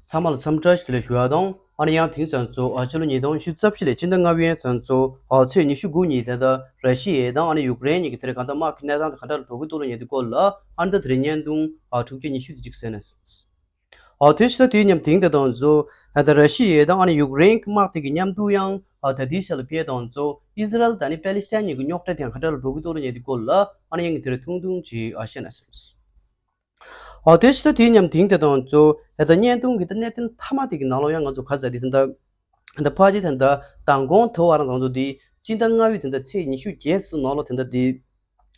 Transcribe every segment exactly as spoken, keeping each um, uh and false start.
ཚང་མ་ལ་འཚམས་འདྲི་བཀྲ་ཤིས་བདེ་ལེགས་ཞུ་ཡ་དང་། ཨ་ནི་ཡང་དེང་སང་ཚོ་ཨ་ཕྱི་ལོ་ཉིས་སྟོང་ཉི་ཤུ་རྩ་བཞི་ལོའི་སྤྱི་ཟླ་ལྔ་པའི་ཚང་ཚོ་ཨ་ཚེས་ཉི་ཤུ་དགུ་ཉིན་དེ་ལྟར་ར་ཤི་ཡ་དང་ཨ་ནི་ཡུཀ་རེན་གཉིས་ཀྱི་དེར་གང་ལྟར་དམག་གི་གནས་སྟངས་དེ་ག་འདྲ་ལ་འགྲོ་གི་འདུག་ལ་ཉེ་དུས་སྐོར་ལ་ཨ་ནི་ད་དེ་རིང་བརྙན་ཐུང་ཨ་དྲུག་བརྒྱ་ཉི་ཤུ་དེ་གཅིག་གསན་ན་སྲིད། ཨ་དེ་ཕྱི་ཟླ་དེའི་མཉམ་དེང་དེ་དང་ཚོ་ཨ་ད་ར་ཤི་ཡ་དང་ཨ་ནི་ཡུཀ་རེན་གྱི་དམག་དེ་གི་མཉམ་དུ་ཡང་ཨ་ད་དེའི་ཤ་ལ་ཕེ་དང་ཚོ་ཨི་ཟི་རལ་དང་ཨ་ནི་པེ་ལི་སི་ཐན་གཉིས་ཀྱི་རྙོག་དྲ་དེ་ཡང་ག་འདྲ་ལ་འགྲོ་གི་འདུག་ལ་ཉེ་དུས་སྐོར་ལ་ཨ་ནི་ཡང་དེ་རིང་ཐུང་ཐུང་ཅིག་ཨ་བཤད་ན་སྲིད། ཨོ་དེ་ཕྱི་ཟླ་དེའི་མཉམ་དེང་དེ་དང་ཚོ་ཨེ་ད་བརྙན་ཐུང་གི་ད་གནད་དོན་མཐའ་མ་དེ་གི་ནང་ལོགས་ཡང་ང་ཚོ་ག་ཟེར་དེ་ད་ད་ཕ་ཅི་ད་ད་མདང་དགོང་དེ་བར་ང་ཚོ་དེ་སྤྱི་ཟླ་ལྔ་པའི་ད་ད་ཚེས་ཉི་ཤུ་བརྒྱད་ཚོ་ནང་ལོགས་ད་ད་དེ་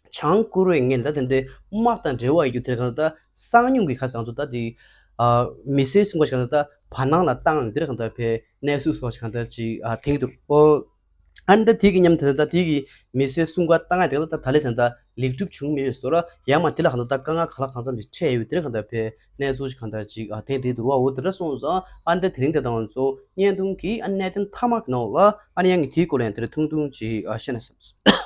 བྱང་ཀོ་རི་ཡའི་ངོས་ནས་ད་དེ་འདྲའི་དམག་དང་འབྲེལ་བ་ཡོད་རྒྱུ་དེ་གང་ད་གསང་མྱུལ་གྱི་ཁ་སང་ཚོ་ད་དེ་ཨ་མི་སེར་སུམ་ཅུ་གང་ད་བར་སྣང་ལ་བཏང་ཡོད་དེ་གང་ད་ཕའི་གནས་ཚུལ་སོགས་གང་ད་ཅིག་ཨ་ཐེངས་དུ་ཨོ། ཨ་ནི་ད་དེ་གི་མཉམ་དེ་ད་དེ་གི་མི་སེར་སུམ་ཅུ་བཏང་ཡ་དེ་ད་ད་ལས་དེ་ད་ལེགས་གྲུབ་བྱུང་མེད་པའི་བཟོ་འདྲ་ཡང་མ་དེ་ལ་གང་ད་ད་དཀའ་ངལ་ག་ལ་གང་འཚམ་ཞིག་འཕྲད་ཡོད་དེ་གང་ད་ཕའི་གནས་ཚུལ་ཞིག་གང་ད་ཅིག་ཨ་ཐེངས་དེ་དུ་བ་འོ་དེ་འདྲ་སོང་ཙང་ཨ་ནི་ད་དེ་རིང་དེ་དང་ཚོ་བརྙན་ཐུང་གི་ཨ་གནད་དོན་མཐའ་མ་གི་ནང་ལ་ཨ་ནི་ཡང་གི་དེའི་སྐོར་ལ་ཡང་དེ་རིང་ཐུང་ཐུང་ཅིག་ཨ་བཤད་ན་བསམ་སོང་།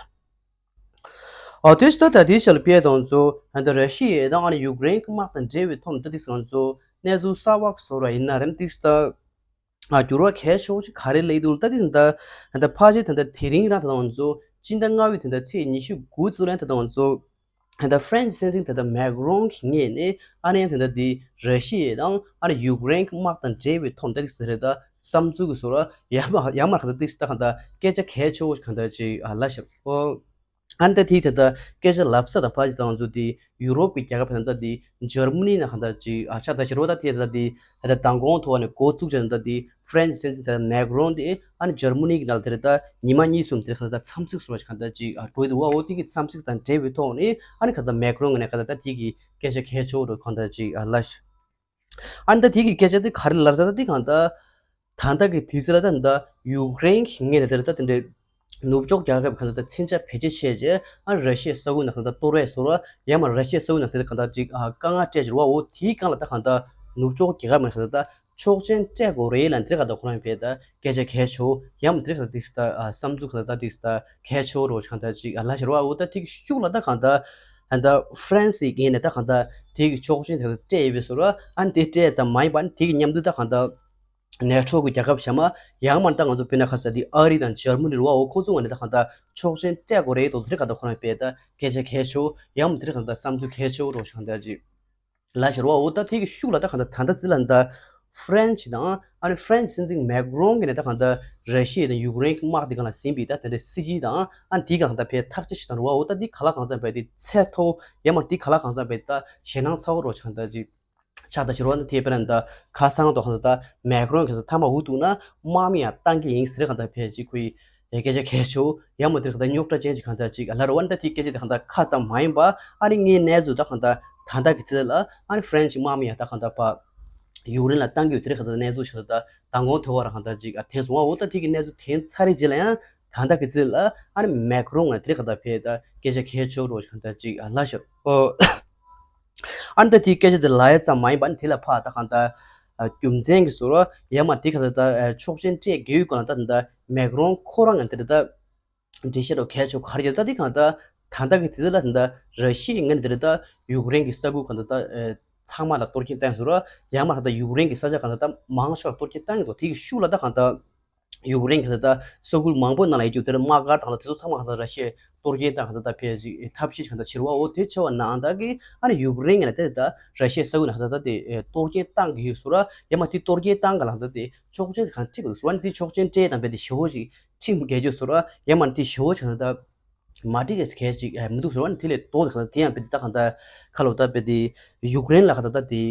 ཨོ་དེ་ཕྱི་ད་ད་དེའི་ཤ་ལ་ཕེ་དང་ཚོ་ཨ་ད་ར་ཤི་ཡ་དང་ཨ་ནི་ཡུཀ་རེན་གྱི་དམག་དང་འབྲེལ་བའི་ཐོག་ནས་ད་དེ་སང་ཚོ་གནས་ཚུལ་གསར་བ་བཟོ་ར་ཡིན་ན་རེམ་དེ་ད། ཨ་འགྱུར་བ་གལ་ཆེ་བོ་ཞིག་ག་རེ་སླེབས་འདུག་ད་དེ་ད་ད་ཕ་ཆེ་ད་ད་དེ་རིང་རང་ད་ང་ཚོ་སྤྱི་ཟླ་ལྔ་པའི་ད་ད་ཚེས་ཉི་ཤུ་དགུ་ཚོ་ལ་ད་ང་ཚོ་ད་ད་ཧྥ་རན་སི་སྲིད་འཛིན་ད་ད་མེག་རོན་གྱི་ངོས་ནས་ཨ་ནི་ད་ད་དེ་ར་ཤི་ཡ་དང་ཨ་ནི་ཡུཀ་རེན་གྱི་དམག་དང་འབྲེལ་བའི་ཐོག་ད་དེ་ཟེར་རེད་ད་བསམ་ཚུལ་གྱི་བཟོ་འདྲ་ཡར་མར་ཡར་མར་ད་དེ་ད་གང་ད་སྐད་ཆ་གལ་ཆེ་བོ་ཞིག་གང་ད་ཅིག་ཨ་ལབ་ཤག་ཨོ། ཨ་ནི་ད་དེའི་ད་ལྟ་སྐད་ཆ་ལབ་ས་དང་ཕར་ཅིག་དང་ང་ཚོ་དེ་ཡུ་རོབ་ཀྱི་རྒྱལ་ཁབ་ད་ལྟ་དེ་འཇར་མ་ནི་ནང་ད་ལྟ་ཅིག་ཨ་ཆ་ད་ཤི་རོ་ད་དེ་ད་ལྟ་དེ་ད་ལྟ་མདང་དགོང་ཐོག་ནས་འགོ་བཙུགས་བྱས་ད་ལྟ་དེ་ཧྥ་རན་སི་སྲིད་འཛིན་ད་ལྟ་མེག་རོན་དེ་ཨ་ནི་འཇར་མ་ནི་གི་ནང་ལ་དེ་རེད་ད་ཉི་མ་གཉིས་གསུམ་དེ་རེད་ད་ལྟ་འཚམས་གཟིགས་སོགས་ཀྱི་ག་ད་ཅིག་ཨ་འགྲོ་ཡི་འདུག་བ། འོ་དེ་གི་འཚམས་གཟིགས་དང་འབྲེལ་བའི་ཐོག་ནས་ཨ་ནི་ག་ད་མེག་རོན་གི་ནས་ག་ད་ད་དེ་གི་སྐད་ཆ་གལ་ཆེ་བོ་རུ་གང་ད་ཅིག་ཨ་ལབ་ཤག་ཨ་ནི་ད་དེ་གི་སྐད་ཆ་དེ་ག་རེ་ལབ་ད་ད་དེ་གང་ད། ད་ལྟ་གི་དུས་ཚོད་ལ་ད་ད་ཡུཀ་རེན་གྱི་ངོས་ནས་དེར་ད་དེ་འདྲའི་ནུབ་ཕྱོགས་རྒྱལ་ཁབ་ཁག་ད་མཚོན་ཆ་བེད་སྤྱོད་བྱས་རྗེས་ཨ་ར་ཤི་ཡའི་ས་ཁུལ་ནང་ད་གཏོར་བའི་བཟོ་འདྲ་ཡང་མ་ར་ཤི་ཡའི་ས་ཁུལ་ནང་དེ་གང་ད་ཅིག་ཨ་དཀའ་ངལ་སྤྲད་ཀྱི་རེད་བ། འོ་དེའི་སྒང་ལ་ད་གང་ད་ནུབ་ཕྱོགས་རྒྱལ་ཁབ་མ་ཁག་ད་ཆོག་མཆན་སྤྲད་དགོས་རེད་ལ་དེ་ག་ད་ཁོ་རང་བས་ད་སྐད་ཆ་གལ་ཆེ་བོ་ཡང་མ་དེ་ག་ད་ད་བསམ་ཚུལ་ག་ད་ད་དེ་ད་གལ་ཆེ་བོ་རོ་གང་ད་ཅིག་ཨ་ལབ་ཤག་རེད་བ། འོ་ད་དེ་གི་ཤུགས་ལ་ད་གང་ད་ད་ཧྥ་རན་སིའི་ངོས་ནས་ད་གང་ད་དེ་གི་ཆོག་མཆན་དེ་ག་སྤྲད་ཡོད་པའི་བཟོ་འདྲ་ཨ་དེ་སྤྲད་ཙམ་མ་ཡིན་པ་ཨ་དེ་གི་མཉམ་དུ་ད་གང་ད། ནེ་ཊོ་གི་རྒྱལ་ཁབ་གཞན་མ་ཡང་མ་ད་ང་ཚོ་དཔེར་ན་ཁ་ས་དེ་ཨ་རི་དང་འཇར་མ་ནི་རེད་བ། འོ་ཁོང་ཚོ་ངོས་ནས་ད་གང་ད་ཆོག་མཆན་སྤྲད་དགོས་རེད་དོ་དེ་ག་ད་ཁོ་རང་བས་ད་སྐད་ཆ་གལ་ཆེ་བོ་ཡང་མ་དེ་ག་ད་བསམ་ཚུལ་གལ་ཆེ་བོ་རོ་གང་ད་ཅིག་ལབ་ཤག་རེད་བ། འོ་ད་དེ་གི་ཤུགས་ལ་ད་གང་ད་ད་ད་ཙི་ལ་ད་ཧྥ་རན་སི་དང་ཨ་ནི་ཧྥ་རན་སི་སྲིད་འཛིན་མེག་རོན་གི་ནས་ད་གང་ད་ར་ཤི་ཡ་དང་ཡུཀ་རེན་གི་དམག་དེ་གང་ལ་ཟིན་པའི་ད་དེ་འདྲའི་སྲིད་ཇུས་དང་ཨ་ནི་དེ་གང་ད་བས་ཐག་གཅོད་བྱེད་སྟངས་རེད་བ། འོ་ད་དེ་ག་ལ་གང་འཚམ་བས་དེ་ཚད་མཐོ་ཡང་མ་དེ་ག་ལ་གང་འཚམ་བས་ད་ཞེད་སྣང་ཚ་བོ་རོ་གང་ད་ཅིག་ཆགས་ད་ཤི་རོ་ན་དེ་དཔེར་ན་ད་ཁ་སང་ཐོག་ད་མེག་རོན་གྱིས་མཐའ་མ་འུ་ཐུག་ན་དམག་མི་ཡང་བཏང་གི་ཡིན་ཟེར་གང་ད་ཕལ་ཆེར་ཁོ་ཡི་སྐད་ཆ་གལ་ཆེ་བོ་ཡང་མ་དེར་གང་ད་རྙོག་དྲ་ཅན་ཅིག་གང་ད་ཅིག་ལ་རོ་ན། ད་དེ་སྐད་ཆ་དེ་གང་ད་ཁ་ཙམ་མ་ཡིན་པ་ཨ་ནི་ངའི་གནས་ཚུལ་ད་གང་ད་ད་ད་གི་ཚེ་ལ་ཨ་ནི་ཧྥ་རན་སི་དམག་མི་ཡང་ད་གང་ད་པ་ཡུཀ་རེན་ལ་བཏང་གི་ཡོད་དེ་གང་ད་གནས་ཚུལ་ཞིག་ད་མདང་དགོང་ཐོག་བར་གང་ད་ཅིག་ཐོན་སོང་བ། འོ་ད་དེ་གི་གནས་ཚུལ་ཐོན་ཚར་རེད་རྗེས་ལ་ཡང་ད་ད་གི་ཚེ་ལ་ཨ་ནི་མེག་རོན་ལ་དེ་གང་ད་ཕལ་ད་སྐད་ཆ་གལ་ཆེ་བོ་རོ་གང་ད་ཅིག་ལ་ཤོར། ཨ་ནི་ད་དེའི་སྐད་ཆ་དེ་ལབ་ཡ་ཙམ་མ་ཡིན་པ་ནི་དེ་ལ་ཕར་ད་གང་ལྟར་རྒྱུ་མཚན་གྱི་བཟོ་འདྲ་ཡང་མ་དེ་གང་ལྟར་ཆོག་མཆན་སྤྲད་དགོས་ཡོད་སྐོར་ལ་ད་ད་མེག་རོན་ཁོ་རང་ཡང་དེ་ད་འགྲེལ་བཤད་རོ་གལ་ཆེ་ག་རེ་ཡོད་ད་དེ་གང་ལྟར་ད་ལྟ་གི་དུས་ཚོད་ལ་ད་ར་ཤི་ཡའི་ངོས་ནས་དེ་ད་ཡུཀ་རེན་གྱི་ས་ཁུལ་གང་ལྟར་ད་ཚང་མ་ལ་གཏོར་སྐྱོན་བཏང་བཟོ་འདྲ་ཡང་མ་ད་ད་ཡུཀ་རེན་གྱི་ས་ཆ་གང་ལྟར་ད་མང་ཤོས་ལ་གཏོར་སྐྱོན་བཏང་གི་འདུག་དེ་གི་ཤུགས་ལ་ད་གང་ལྟར། ཡུཀ་རེན་གྱི་ད་ལྟ་ས་ཁུལ་མང་པོ་ནང་ལ་ཡོད་རྒྱུ་དེར་དམག་སྒར་དང་ད་དེ་ཚོ་ཚང་མ་གང་ལྟར་ར་ཤི་ཡས་གཏོར་སྐྱོན་བཏང་གང་ལྟར་ད་ཕལ་ཆེར་ཐབས་ཤེས་གང་ལྟར་བྱེད་རེད་བ། འོ་དེ་བྱས་པ་ན་ད་གི་ཨ་ནི་ཡུཀ་རེན་གྱི་ནས་དེ་ད་ར་ཤི་ཡའི་ས་ཁུལ་ནང་གང་ལྟར་ད་དེ་གཏོར་སྐྱོན་བཏང་གི་ཡོད་ཟེར་ར། ཡང་མ་དེ་གཏོར་སྐྱོན་བཏང་ག་ལ་གང་ལྟར་དེ་ཆོག་མཆན་གང་ཁྲིད་དགོས་ཟེར་བ་ནི་དེ་ཆོག་མཆན་སྤྲད་དང་བས་དེ་ཞེ་པོ་ཞིག་ཁྲིད་དགོས་རྒྱུ་ཟེར་ར། ཡང་མ་དེ་ཞེ་པོ་ཞིག་གང་ལྟར་མ་འགྲིག་གི་གལ་ཞིག་མི་འདུག་ཟེར་བ་ནི་དེ་ལས་ལྡོག་དེ་གང་ལྟར་དེ་ཡང་བས་དེ་ད་གང་ལྟར་ཁ་ལོ་ད་བས་དེ་ཡུཀ་རེན་ལ་གང་ལྟར་ད་དེ།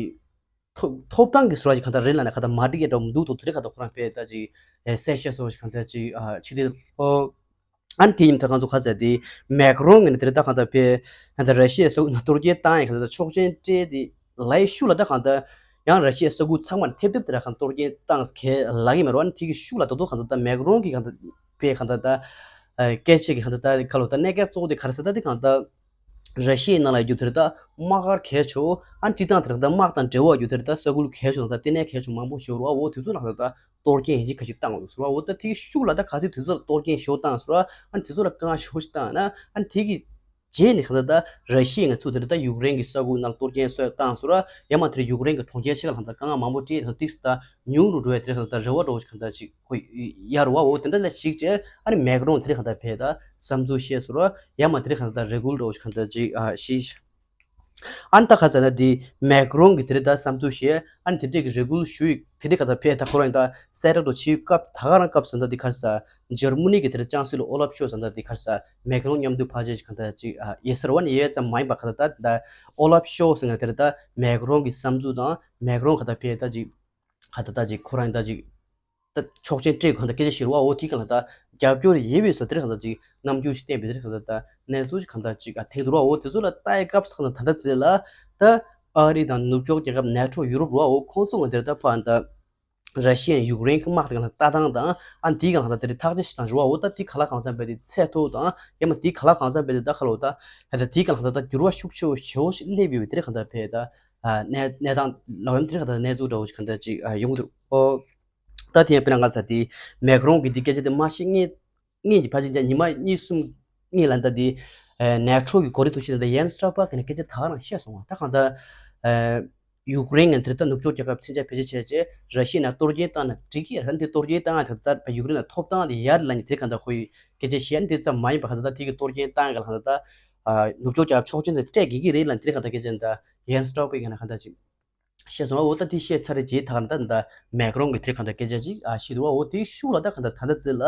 ཐོབ་ཐོབ་ཐང་གི་སོ་ཞིག་གང་ལྟར་རེད་ལ་ན་གང་ལྟར་མ་འགྲིག་ཡ་འདྲ་མི་འདུག་དོ་དེ་རེད། གང་ལྟར་ཁོ་རང་དཔེ་ལྟ་ཅིག་ཨེ་གསལ་བཤད་སོ་ཞིག་གང་ལྟར་ཅིག་ཨ་ཕྱི་དེ་ཨོ། ཨ་ནི་དེ་ཡིན་ད་གང་ཚོ་ཁ་ཚ་དེ་མེག་རོན་གི་ནི་དེ་རེད། ད་གང་ལྟར་དཔེ་གང་ལྟར་ར་ཤི་ཡའི་ས་ཁུལ་ནང་གཏོར་སྐྱོན་བཏང་ཡ་གང་ལྟར་ཆོག་མཆན་སྤྲད་དེ་ལའི་ཤུ་ལ་ད་གང་ལྟར་ཡང་ར་ཤི་ཡའི་ས་ཁུལ་ཚང་མར་ཐེབས་ཐེབས་དེ་ར་གང་གཏོར་སྐྱོན་བཏང་ཁེ་ལ་གི་མེད་རོ། ཨ་ནི་དེ་གི་ཤུ་ལ་ད་དོ་གང་ལྟར་ད་མེག་རོན་གི་གང་ལྟར་དཔེ་གང་ལྟར་ད་ཨ་སྐད་ཆ་གི་གང་ལྟར་ད་ཁ་ལོ་ད་གནད་འགག་གཙོ་བོ་དེ་ག་རེ་ཟེར་ད་དེ་གང་ལྟར། ར་ཤི་ཡའི་ནང་ལ་ཡོད་རྒྱུ་དེར་ད་དམག་སྒར་གལ་ཆེ་བོ་ཨ་ནི་སྤྱི་བཏང་དེར་ད་དམག་དང་འབྲེལ་བ་ཡོད་དེར་ད་ས་ཁུལ་གལ་ཆེ་བོ་དང་ད་ལྟེ་གནས་གལ་ཆེ་བོ་མང་པོ་ཞིག་ཡོད་རེད་བ། འོ་དེ་ཚོ་ལ་ད་གཏོར་སྐྱོན་ཡིན་གཅིག་ག་ཅིག་བཏང་ཡོད་ཟེར་བ། འོ་ད་དེའི་ཤུགས་ལ་ད་ག་ཚོད་དེ་ཚོ་ལ་གཏོར་སྐྱོན་ཞེ་པོ་བཏང་ཟེར་བ། ཨ་ནི་དེ་ཚོ་ལ་དཀའ་ངལ་ཞེ་པོ་ཞིག་བཏང་ན་ཨ་ནི་དེ་གི་ རྗེས་ནས་གང་ལྟར་ད་ར་ཤི་ཡའི་ངོས་ནས་ཚུར་དེ་རེད་ད་ཡུཀ་རེན་གྱི་ས་ཁུལ་ནང་གཏོར་སྐྱོན་སོགས་བཏང་སོང་ར། ཡང་མ་དེར་ཡུཀ་རེན་གྱི་གྲོང་ཁྱེར་ཆེ་ཁག་ལ་གང་ལྟར་དཀའ་ངལ་མང་པོ་འཕྲད་དེ་ཏིག་ཙམ་ད་ཉུང་རུ་འགྲོ་བའི་དེ་རེད་གང་ལྟར་རེ་བ་འདྲ་བོ་ཞིག་གང་ལྟར་ཅིག་ཁོ་ཡར་བ་འོ་དེ་འདྲ་ལ་ཞིག་བྱས། ཨ་ནི་མེག་རོང་དེ་རེད་གང་ལྟར་བས་ད་བསམ་ཚུལ་བཤད་སོང་ར། ཡང་མ་དེ་རེད་གང་ལྟར་རེ་སྐུལ་འདྲ་བོ་ཞིག་གང་ལྟར་ཅིག་ཨ་ཞིག་ཨ་ནི་ད་ག་ཟེར་ན་དེ་མེག་རོང་གི་དེ་རེད་ད་བསམ་ཚུལ་བཤད། ཨ་ནི་དེ་འདྲས་ཀྱི་རེ་སྐུལ་ཞུ་ཡིག་དེ་འདྲས་ག་ད་ཕེ་ད་ཁོ་རང་ད་གསལ་བསྒྲགས་དུ་ཕྱིའི་སྐབས་ད་ག་རང་སྐབས་སུ་ད་དེ་ག་རེ་ཟེར། འཇར་མ་ནི་གི་དེ་རེད་ཅང་སྲིད་ལ་ཨོ་ལབ་ཤོ་ཟེར་ད་དེ་ག་རེ་ཟེར་མེག་རོང་མཉམ་དུ་ཕལ་ཆེར་ག་ད་ཅིག་ཨ་ཡེ་སར་བ་ནི་ཡེ་ཙམ་མ་ཡིན་པ་ག་ད་ད་ད་ཨོ་ལབ་ཤོ་ཟེར་ན་དེ་རེད་ད་མེག་རོང་གི་བསམ་ཚུལ་དང་མེག་རོང་ག་ད་ཕེ་ད་ཅིག་ག་ད་ད་ཅིག་ཁོ་རང་ད་ཅིག་ད་ཆོག་མཆན་སྤྲད་གང་ལྟར་སྐད་ཆ་བཤད་རོགས་འོ་དེ་གང་ལྟར་རྒྱབ་སྐྱོར་ཡིན་པའི་བཟོ་དེར་གང་ལྟར་ཅིག་རྣམ་འགྱུར་ཞིག་བསྟན་པའི་དེར་གང་ལྟར་ད་གནས་ཚུལ་ཞིག་གང་ལྟར་ཅིག་ཨ་ཐེངས་དུ་རོགས་འོ་དེ་ཚོ་ལ་ལྟ་ཡི་སྐབས་སུ་གང་ལྟར་ད་ལྟ་ཚེ་ལ་ད་ཨ་རི་དང་ནུབ་ཕྱོགས་རྒྱལ་ཁབ་ནེ་ཊོ་ཡུ་རོབ་རོགས་འོ་ཁོང་ཚོ་ངོས་དེར་ད་ཕ་ཨ་ད་ར་ཤི་ཡ་ཡུཀ་རེན་གྱི་དམག་དེ་གང་ལྟར་ལྟ་སྟངས་དང་ཨ་དེའི་གང་ལྟར་དེ་རིགས་ཐག་གཅོད་ཞིག་དང་རོགས་འོ་ད་དེ་ག་ལ་གང་འཚམ་པའི་དེ་ཚད་མཐོ་དང་ཡང་མ་དེ་ག་ལ་གང་འཚམ་པའི་དེ་ད་ག་ལ་འོ་ད་ཧ་ད་དེའི་གང་ལྟར་ད་འགྱུར་བ་ཤུགས་ཆེ་བོ་ཞེ་བོ་ཞིག་སླེབས་ཡོད་པའི་དེ་རིགས་གང་ལྟར་ཕེ་ད་ཨ་གནས་གནས་སྟངས་ལ་འོ་དེ་རིགས་གང་ལྟར་གནས་ཚུལ་འདྲ་བོ་ཞིག་གང་ལྟར་ཅིག་ཨ་ཡོང་གི་འདུག་འོ། ད་དེ་ཡང་དཔེར་ན་ང་ཚ་དེ་མེག་རོང་གི་དེ་སྐད་ཆ་དེ་མ་བཤད་སྔོན་སྔོན་གྱི་ཕལ་ཆེར་ཉི་མ་གཉིས་གསུམ་སྔོན་ལ་ད་དེ་ནེ་ཊོ་གི་གོ་སྒྲིག་ཐུག་ཤིང་ད་ཡན་སི་སྟོལ་པར་གི་ནས་སྐད་ཆ་ད་ག་རང་བཤད་སོང་བ། ད་གང་ལྟར་ཡུཀ་རེན་ངན་དེར་ད་ནུབ་ཕྱོགས་རྒྱལ་ཁབ་མཚོན་ཆ་བེད་སྤྱོད་བྱས་རྗེས་ར་ཤི་ཡ་ནས་གཏོར་སྐྱོན་བཏང་ན་འགྲིག་གི་རེད། ད་འདི་གཏོར་སྐྱོན་བཏང་ཡ་དེ་ད་ཡུཀ་རེན་ལ་ཐོབ་ཐང་དེ་ཡར་ལ་ནི་དེ་གང་ལྟར་ཁོ་ཡི་སྐད་ཆ་བཤད་ན་དེ་ཙམ་མ་ཡིན་པ་གང་ལྟར་ད་དེ་གི་གཏོར་སྐྱོན་བཏང་ཡ་གང་ལྟར་ད་ནུབ་ཕྱོགས་རྒྱལ་ཁབ་ཆོག་མཆན་དེ་སྤྲད་དགོས་ཀྱི་རེད་ལ་དེ་གང་ལྟར་སྐད་ཆ་ད་ཡན་སི་སྟོལ་པར་གི་ནས་གང་ལྟར་ཅིག་བཤད་སོང་བ། འོ་ད་དེ་བཤད་ཚར་རེད་རྗེས་ད་ག་ད་ད་མེག་རོང་གི་དེ་གང་ལྟར་སྐད་ཆ་ཅིག་ཨ་ཤི་རུ་བ། འོ་དེ་ཤུགས་ལ་ད་གང་ལྟར་ད་ལྟ་ཚེ་ལ་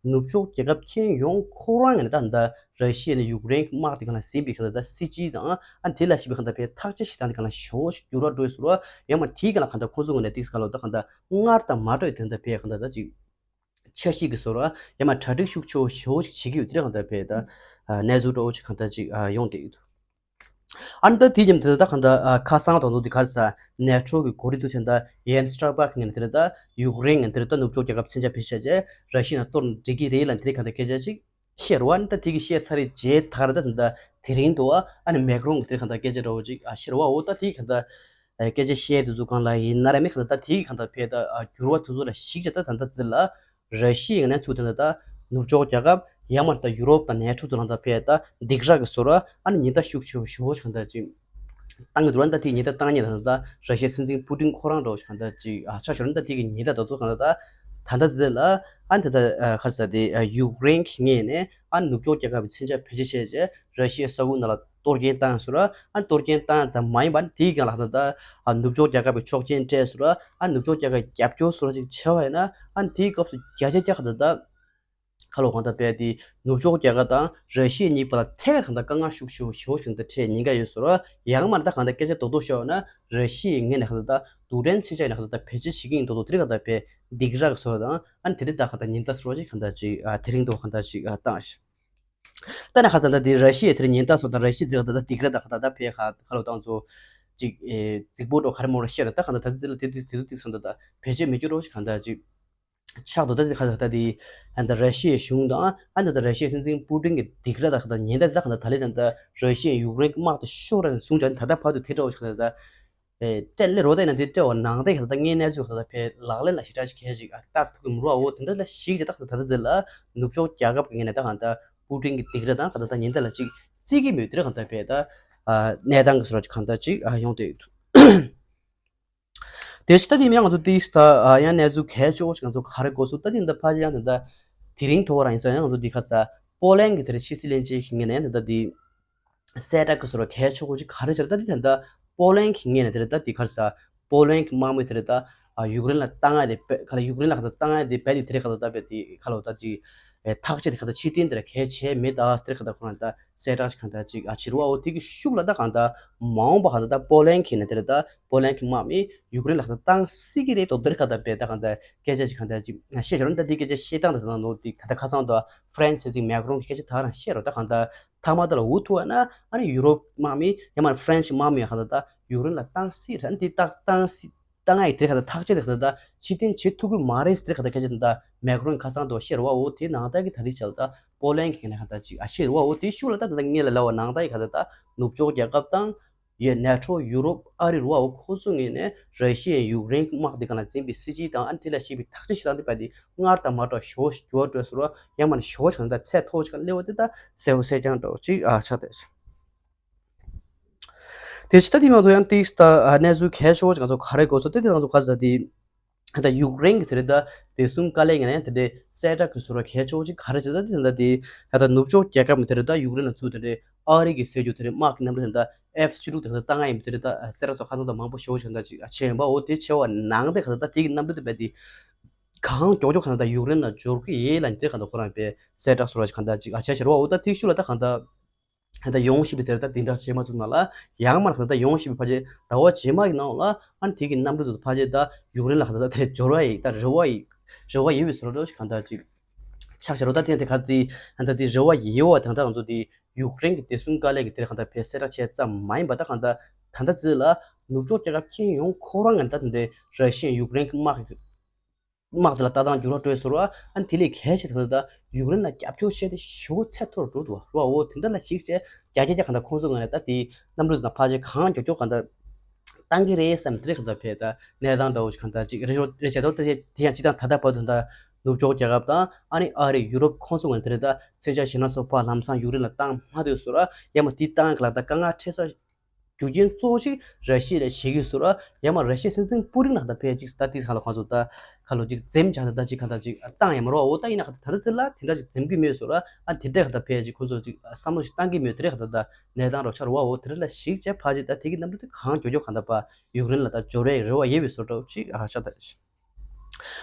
ནུབ་ཕྱོགས་རྒྱལ་ཁབ་ཁྱོན་ཡོངས་ཁོ་རང་ངོས་ནས་ད་ད་ར་ཤི་ཡ་ནས་ཡུཀ་རེན་དམག་དེ་གང་ལ་ཟིན་པའི་གང་ལྟར་ད་སྲིད་ཇུས་དང་ཨ་དེ་ལ་ཞིབ་པའི་གང་ལྟར་བས་ཐག་གཅོད་ཞིག་དང་དེ་གང་ལ་ཞོ་ཞིག་འགྱུར་བ་འགྲོ་ཟེར་བ། ཡང་མ་དེའི་གང་ལ་གང་ལྟར་ཁོང་ཚོ་ངོས་ནས་ཏིག་གང་ལ་ད་གང་ལྟར་སྔར་དང་མ་འདྲ་བའི་དོན་དུ་བས་གང་ལྟར་ད་ཅིག་འཆར་གཞི་གི་བཟོ་ར་ཡང་མ་གྲ་སྒྲིག་ཤུགས་ཆེ་བོ་ཞིག་བྱེད་ཀྱི་ཡོད་དེ་གང་ལྟར་བས་ད་གནས་ཚུལ་འདྲ་བོ་ཞིག་གང་ལྟར་ཅིག་ཡོང་བསྡད་ཡོད། ཨ་ནི་ད་དེ་རྒྱབ་དེ་ད་གང་ལྟར་ཨ་ཁ་སང་དང་དུ་དེ་ག་རེ་ཟེར་ནེ་ཊོ་གི་གོ་སྒྲིག་ཐུག་ཆེན་ད་ཡན་སི་སྟོལ་པར་གི་ངོས་ནས་དེ་ད་ཡུཀ་རེན་ངོས་དེ་ད་ནུབ་ཕྱོགས་རྒྱལ་ཁབ་མཚོན་ཆ་བེད་སྤྱོད་བྱས་ར་ཤི་ཡ་ནས་གཏོར་འགྲིག་གི་རེད་ལ་དེ་གང་ལྟར་སྐད་ཆ་ཅིག་བཤད་རོགས། ཨ་ནི་ད་དེ་གི་བཤད་ཚར་རེད་རྗེས་ད་ག་རེ་ད་དེ་ད་དེ་རིང་དུ་ཨ་ནི་མེག་རོང་གི་དེ་གང་ལྟར་སྐད་ཆ་འདྲ་བོ་ཅིག་ཨ་བཤད་རོགས། འོ་ད་དེ་གང་ལྟར་སྐད་ཆ་བཤད་དེ་ཚོ་གང་ལ་ཡིན་ན་ར་མེད་གང་ལྟར་ད་དེ་གང་ལྟར་བས་ད་འགྱུར་བ་དེ་ཚོ་ལ་གཞིགས་བྱས་ད་ད་ལྟ་དེ་ལ། ར་ཤི་ཡའི་ངོས་ནས་ཚུར་དེ་འདྲ་ད་ནུབ་ཕྱོགས་རྒྱལ་ཁབ་ཡང་མ་ད་ཡུ་རོབ་དང་ནེ་ཊོ་ཚོ་ལ་ད་ཕེ་ད་སྡིགས་ར་གི་བཟོ་ར་ཨ་ནི་ཉེན་བརྡ་ཤུགས་ཆེ་བོ་ཞེ་བོ་ཞིག་གང་ལྟར་ཅིག་བཏང་གི་འདུག་ད་དེ་ཉེན་བརྡ་བཏང་མཁན་ད་ད་ར་ཤི་ཡའི་སྲིད་འཛིན་པུ་ཏིན་ཁོ་རང་འདྲ་བོ་ཞིག་གང་ལྟར་ཅིག་ཨ་ཆ་ཤོར་ན་ད་དེ་གི་ཉེན་བརྡ་ད་དུ་གང་ལྟར་ད་ད་ད་ཟེར་ལ་ཨ་ནི་ད་ད་ག་རེ་ཟེར་དེ་ཡུཀ་རེན་གི་ངོས་ནས་ཨ་ནི་ནུབ་ཕྱོགས་རྒྱལ་ཁབ་ཀྱི་མཚོན་ཆ་བེད་སྤྱོད་བྱས་རྗེས་ར་ཤི་ཡའི་ས་ཁུལ་ནང་ལ་གཏོར་སྐྱོན་བཏང་ཟེར་ར། ཨ་གཏོར་སྐྱོན་བཏང་ཙམ་མ་ཡིན་པ་ནི་དེའི་སྒང་ལ་ད་ལྟ་ཨ་ནུབ་ཕྱོགས་རྒྱལ་ཁབ་ཀྱི་ཆོག་མཆན་སྤྲད་ཟེར་ར། ཨ་ནུབ་ཕྱོགས་རྒྱལ་ཁབ་རྒྱབ་སྐྱོར་ཟེར་ར་ཅིག་བྱས་པ་ཡིན་ན་ཨ་ནི་དེའི་སྐབས་སུ་བརྒྱ་ཆ་བརྒྱ་ག་ད་ལྟ་ཁ་ལོ་གང་ལྟར་བས་དེ་ནུབ་ཕྱོགས་རྒྱལ་ཁབ་དང་ར་ཤི་ཡ་གཉིས་བར་ལ་ཐད་ཀར་གང་ལྟར་དཀའ་ངལ་ཤུགས་ཆེ་བོ་ཞེ་བོ་ཞིག་ད་འཕྲད་ཉེན་ཁ་ཡོད་ཟེར་ར། ཡང་མ་ད་གང་ལྟར་སྐད་ཆ་རྡོག་རྡོག་ཤོད་ན་ར་ཤི་ཡའི་ངོས་ནས་གང་ལྟར་ད་རྡུལ་ཕྲན་མཚོན་ཆ་ཡིན་ན་གང་ལྟར་ད་བེད་སྤྱོད་བྱེད་ཀྱི་ཡིན་མདོག་མདོག་དེ་རིགས་གང་ལྟར་བས་སྡིགས་ར་གི་བཟོ་ར་དང་ཨ་ནི་དེ་རིགས་ད་གང་ལྟར་ཉེན་བརྡ་ཟེར་ར་ཅིག་གང་ལྟར་ཅིག་ཨ་དེ་རིང་དུ་གང་ལྟར་ཅིག་ཨ་བཏང་ཞིང་། ད་ནི་ཁ་སང་ད་འདི་ར་ཤི་ཡའི་དེར་ཉེན་བརྡ་སོགས་དང་ར་ཤི་ཡའི་དེར་ད་ལྟ་སྡིགས་ར་དང་ད་ལྟ་ཕེ་ཁ་ཁ་ལོ་བཏང་ཚོ་ཅིག་ཨེ་རྫིག་པོ་འགྲོ་ག་རེ་མོ་ར་བཤད་ར། ད་གང་ལྟར་ད་ལྟ་ཚེ་ལ་དེ་དུས་དེ་དུས་དུས་སང་ད་ད་བེད་སྤྱོད་མི་སྐྱོ་རོ་ཞིག་གང་ལྟར་ཅིག་ཆགས་འདུག་ད་འདི་ཁ་སང་ད་འདི་ཨ་ད་ར་ཤི་ཡའི་གཞུང་དང་ཨ་ད་ད་ར་ཤི་ཡའི་སྲིད་འཛིན་པུ་ཏིན་གྱི་སྡིགས་ར་དང་ད་ཉེན་བརྡ་དེ་ད་གང་ལྟར་ད་ལས་ད་ད་ར་ཤི་ཡའི་ཡུཀ་རེན་གྱི་དམག་དེ་ཤོར་ར་ནས་བཟུང་བྱས་ད་ལྟ་བར་དུ་དེ་འདྲ་བོ་ཞིག་གང་ལྟར་ད། ཨེ་སྤྲད་ལེ་རོ་ད་ཡིན་ན་དེ་སྤྲད་པ་ནང་ད་ག་ད་ལྟ་ངའི་གནས་ཚུལ་ག་ད་ད་ཕེ་ལག་ལེན་ལ་ཞེ་དྲག་ཞིག་གལ་ཞིག་ཨ་བཏགས་ཐུབ་ཀྱི་མི་རུ་ཨ་འོ་དེ་འདྲ་ལ་ཞིག་ཅེ་ད་ག་ད་ད་ད་ད་ལ་ནུབ་ཕྱོགས་རྒྱལ་ཁབ་ཀྱི་ངོས་ནས་ད་གང་ད་པུ་ཏིན་གྱི་སྡིགས་ར་དང་ག་ད་ད་ཉེན་བརྡ་ལ་ཅིག་བརྩི་གི་མེད་དེ་ར་གང་ད་ཕེ་ད་ཨ་གནས་སྟངས་ཀྱི་སོ་ར་ཅིག་གང་ད་ཅིག་ཨ་ཡོང་དེ་ཡོད་འདུག་དེ་ཕྱི་ད་དེ་མིན་ང་ཚོ་དེ་ད་ཨ་ཡང་གནས་ཚུལ་གལ་ཆེ་བོ་ཞིག་ང་ཚོ་ག་རེ་གོ་སོང་ད་དེ་ད་ཕ་ཅི་ཡང་དེ་ད་དེ་རིང་ཐོ་བ་རང་ཡིན་ས་ཡང་ང་ཚོ་དེ་ཁ་ཚ་པོ་ལན་གྱི་དེ་ར་ཕྱི་སྲིད་བློན་ཆེན་གྱི་ངོས་ནས་དེ་ད་དེ། གསལ་བསྒྲགས་ཀྱི་སོ་ར་གལ་ཆེ་བོ་ཅིག་ག་རེ་བྱས་རེད་ད་དེ་ད་ལྟ་པོ་ལན་གྱི་ངོས་ནས་དེ་རེད་ད་དེ་ག་རེ་ཟ། པོ་ལན་གྱི་དམག་མི་དེ་རེད་ད་ཨ་ཡུཀ་རེན་ལ་བཏང་ཡ་དེ་བེ་ག་ལ་ཡུཀ་རེན་ལ་ག་ད་བཏང་ཡ་དེ་བེ་དེ་དེ་རེད་ག་ད་ད་བེ་དེ་ག་ལ་ད་ཅིག་ཨེ་ཐག་བཅད་དེ་ག་ད་ཕྱིར་འཐེན་དེ་ར་གལ་ཆེ་མེད་ད་ཟེར་ག་ད་ཁོ་རང་ད་གསལ་བསྒྲགས་ཅིག་ག་ད་ཅིག་ཨ་བྱེད་རུ་བ་འོ་དེ་གི་ཤུགས་ལ་ད་ག་ད་མ་འོངས་པ་ག་ད་ད་པོ་ལན་གྱི་ནས་དེ་རེད་ད་པོ་ལན་གྱི་དམག་མི་ཡུཀ་རེན་ལ་ག་ད་བཏང་སྲིད་ཀྱི་རེད་དོ་དེ་རེད་ག་ད་བེ་ད་ག་ད་སྐད་ཆ་ཅིག་ག་ད་ཅིག་ཨ་བཤད་བྱ་རུ་ད་དེ་སྐད་ཆ་བཤད་སྟངས་ད་ད་ནོ་དེ་ད་ད་ཁ་སང་ད་ཧྥ་རན་སི་ཅིག་མེག་རོང་གི་སྐད་ཆ་ད་རང་བཤད་རོ་ད་ག་ད། ཐ་མ་དེ་ལ་འུ་ཐུག་པ་ན་ཨ་ནི་ཡུ་རོབ་དམག་མི་ཡང་མ་ཧྥ་རན་སི་དམག་མི་ཡང་ག་ད་ད་ཡུཀ་རེན་ལ་བཏང་སྲིད་རེད། ཨ་ནི་དེ་བཏང་བཏང་སྲིད་བཏང་ཡ་དེ་ག་ད་ཐག་བཅད་དེ་ག་ད་ད་ཕྱིར་འཐེན་བྱེད་ཐུབ་ཀྱི་མ་རེད་ཟེར་ག་ད་སྐད་ཆ་དེ་ད་མེག་རོན་ཁ་སང་དུ་བཤད་རེད་བ། འོ་དེ་ནང་ལྟར་གྱི་ད་རེས་ཆ་ལ་ད་པོ་ལན་གྱི་ནས་ག་ད་ཅིག་ཨ་བཤད་རེད་བ། འོ་དེ་ཤུགས་ལ་ད་ད་ད་ངེད་ལ་ལབ་པ་ནང་ལྟར་གྱི་ག་ད་ད་ནུབ་ཕྱོགས་རྒྱལ་ཁབ་དང་ ཡོད། ནེ་ཊོ། ཡུ་རོབ། ཨ་རི་རུ་བ་འོ་ཁོ་ཚོ་ངོས་ནས་ར་ཤི་ཡས་ཡུཀ་རེན་གྱི་དམག་དེ་ག་ལ་འཛིན་པའི་སྲིད་ཇུས་དང་ཨ་ནི་དེ་ལ་བཤད་པའི་ཐག་གཅོད་བྱེད་སྟངས་དེ་བས་དེ་སྔར་དང་མ་འདྲ་བ་ཞེ་པོ་ཞིག་འགྱུར་བ་འགྲོ་སོང་ར། ཡང་མིན་ན་ཞེ་པོ་ཞིག་ད་ཚད་མཐོ་བོ་ཞིག་སླེབས་པ་དེ་ད་གསལ་པོ་གསལ་རྐྱང་འདྲ་བོ་ཅིག་ཨ་ཆགས་བསྡད། དེ་ཕྱི་ད་དེ་ང་ཚོ་ཡང་ཏིག་ད་གནས་ཚུལ་གལ་ཆེ་བོ་ཅིག་ང་ཚོ་ག་རེ་གོ་སོང་དེ་དེ་ང་ཚོ་ག་ཟེར་དེ། ད་ཡུཀ་རེན་གྱི་དེ་རེད་ད་བདེ་སྲུང་བཀའ་བློན་ངོས་ནས་དེ་འདྲའི་གསལ་བསྒྲགས་ཀྱི་བཟོ་འདྲ་གལ་ཆེ་བོ་ཅིག་ག་རེ་བྱེད་ད་དེ་ད་དེ་ད་ནུབ་ཕྱོགས་རྒྱལ་ཁབ་མི་དེ་རེད་ད་ཡུཀ་རེན་ལ་ཚུར་དེ་འདྲའི་ཨ་རི་གི་ཟེར་རྒྱུ་དེ་འདྲའི་དམག་གི་གནམ་གྲུ་དེ་འདྲ་ཨེཕ་བཅུ་དྲུག་དེ་འདྲ་བཏང་ཡ་ཡིན་པ་དེ་རེད་ད་གསལ་བསྒྲགས་སོགས་ཁ་སང་ད་མང་པོ་ཞེ་པོ་ཅིག་ད་ཅིག་བྱས་ཡིན་པ་འོ་དེ་བྱས་པ་ནང་དེ་ག་ད་ད་དེ་གི་གནམ་གྲུ་དེ་བས་དེ་གང་མགྱོགས་མགྱོགས་ག་ད་ད་ཡུཀ་རེན་ལ་འབྱོར་གི་ཡིན་ལབ་དེ་ག་ད་ཁོ་རང་པས་གསལ་བསྒྲགས་བཟོ་འདྲ་ཅིག་ག་ད་བྱས་བྱས་རེད་བ་འོ་ད་དེ་ཤུལ་ལ་ད་ག་ད། ད་ཡོང་བཞིན་པའི་དེར་ད་འདི་འདྲ་བྱེད་མ་ཚུགས་ན་ལ་ཡང་མར་ད་ཡོང་བཞིན་པའི་ཕལ་ཆེར་ཟླ་བ་རྗེས་མ་ཡི་ནང་ལ་ཨ་ནི་དེ་གི་གནམ་གྲུ་དུ་ཕལ་ཆེར་ད་ཡུཀ་རེན་ལ་ག་ད་ད་དེ་འབྱོར་བ་ཡི་ད་རེ་བ་ཡི་རེ་བ་ཡོད་པའི་བཟོ་འདྲ་གང་ད་ཅིག་ཆགས་ཤར་བ་ད་དེ་དེ་ག་དེ་ད་དེ་རེ་བ་ཡོད་བ་དང་ད་ང་ཚོ་དེ་ཡུཀ་རེན་གི་བདེ་སྲུང་བཀའ་བློན་གི་དེར་གང་ད་ཕེ་གསལ་བསྒྲགས་བྱས་ཙམ་མ་ཡིན་པ་ད་གང་ད་ད་ད་ཚེ་ལ་ནུབ་ཕྱོགས་རྒྱལ་ཁབ་ཁྱེད་ཡོང་ཁོ་རང་ངན་ད་དེ་འདྲའི་ར་ཤི་ཡ་ཡུཀ་རེན་གི་དམག་གི་དམག་དེ་ལ་ལྟ་སྟངས་འགྱུར་བ་སྤྲོད་ཟེར་བ་ཨ་ནི་དེ་ལས་གལ་ཆེ་དེ་ད་ཡུཀ་རེན་ལ་རྒྱབ་སྐྱོར་བྱས་ཏེ་ཞེ་པོ་ཚད་མཐོ་རུ་འགྲོ་འདུག་བ་རོ་འོ་དེ་འདྲ་ལ་གཞིགས་བྱས་རྒྱ་རྒྱ་རྒྱ་གང་ལྟར་ཁོང་ཚོ་ངོས་ནས་ད་དེ་གནམ་གྲུ་དང་ཕལ་ཆེར་གང་མགྱོགས་མགྱོགས་གང་ལྟར་བཏང་གི་རེད་བསམ་དེ་རེད་གང་ལྟར་བས་ད་གནས་སྟངས་འདྲ་བོ་ཞིག་གང་ལྟར་ཅིག་རེ་རེ་བྱས་ཏོ་དེ་དེ་ཡང་སྤྱི་བཏང་ད་ལྟ་བར་དུ་ད་ནུབ་ཕྱོགས་རྒྱལ་ཁབ་དང་ཨ་ནི་ཨ་རི་ཡུ་རོབ་ཁོང་ཚོ་ངོས་ནས་དེ་རེད་ད་མཚོན་ཆ་ཞེ་དྲག་སོགས་ཕར་ལམ་སང་ཡུཀ་རེན་ལ་བཏང་མ་འདོད་ཟེར་བ་ཡང་མ་དེ་བཏང་གི་ལ་ད་དཀའ་ངལ་འཕྲད་ས། རྒྱུ་རྐྱེན་གཙོ་བོ་ཞིག་ར་ཤི་ཡ་ལ་བྱེད་ཀྱི་ཟེར་བ་ཡང་མ་ར་ཤི་ཡའི་སྲིད་འཛིན་པུ་ཏིན་ལ་ད་ཕེ་ཅིག་ད་ཏིག་ཁ་ལ་ཁོང་ཚོ་ད་ཁ་ལོ་ཅིག་འཛེམ་བྱ་ད་ད་ཅིག་ག་ད་ཅིག་བཏང་ཡ་མ་རོ་འོ་ད་ཡིན་ན་ག་ད་ད་ཚེ་ལ་དེ་འདྲ་ཅིག་འཛེམ་གི་མེད་ཟེར་བ་ཨ་དེ་འདྲ་ག་ད་ཕེ་ཅིག་ཁོང་ཚོ་ཅིག་བསམ་བློ་ཞིག་བཏང་གི་མེད་དེ་རེད་ག་ད་ད་གནས་སྟངས་རོ་ཆ་རོ་བ་འོ་དེ་རེད་ལ་ཞིག་བྱས་ཕ་ཅིག་ད་དེ་གི་གནམ་གྲུ་དེ་གང་མགྱོགས་མགྱོགས་ག་ད་པ་ཡུཀ་རེན་ལ་ད་འབྱོར་བའི་རེ་བ་ཡོད་པའི་བཟོ་འདྲ་ཅིག་ཨ་ཆ་ད།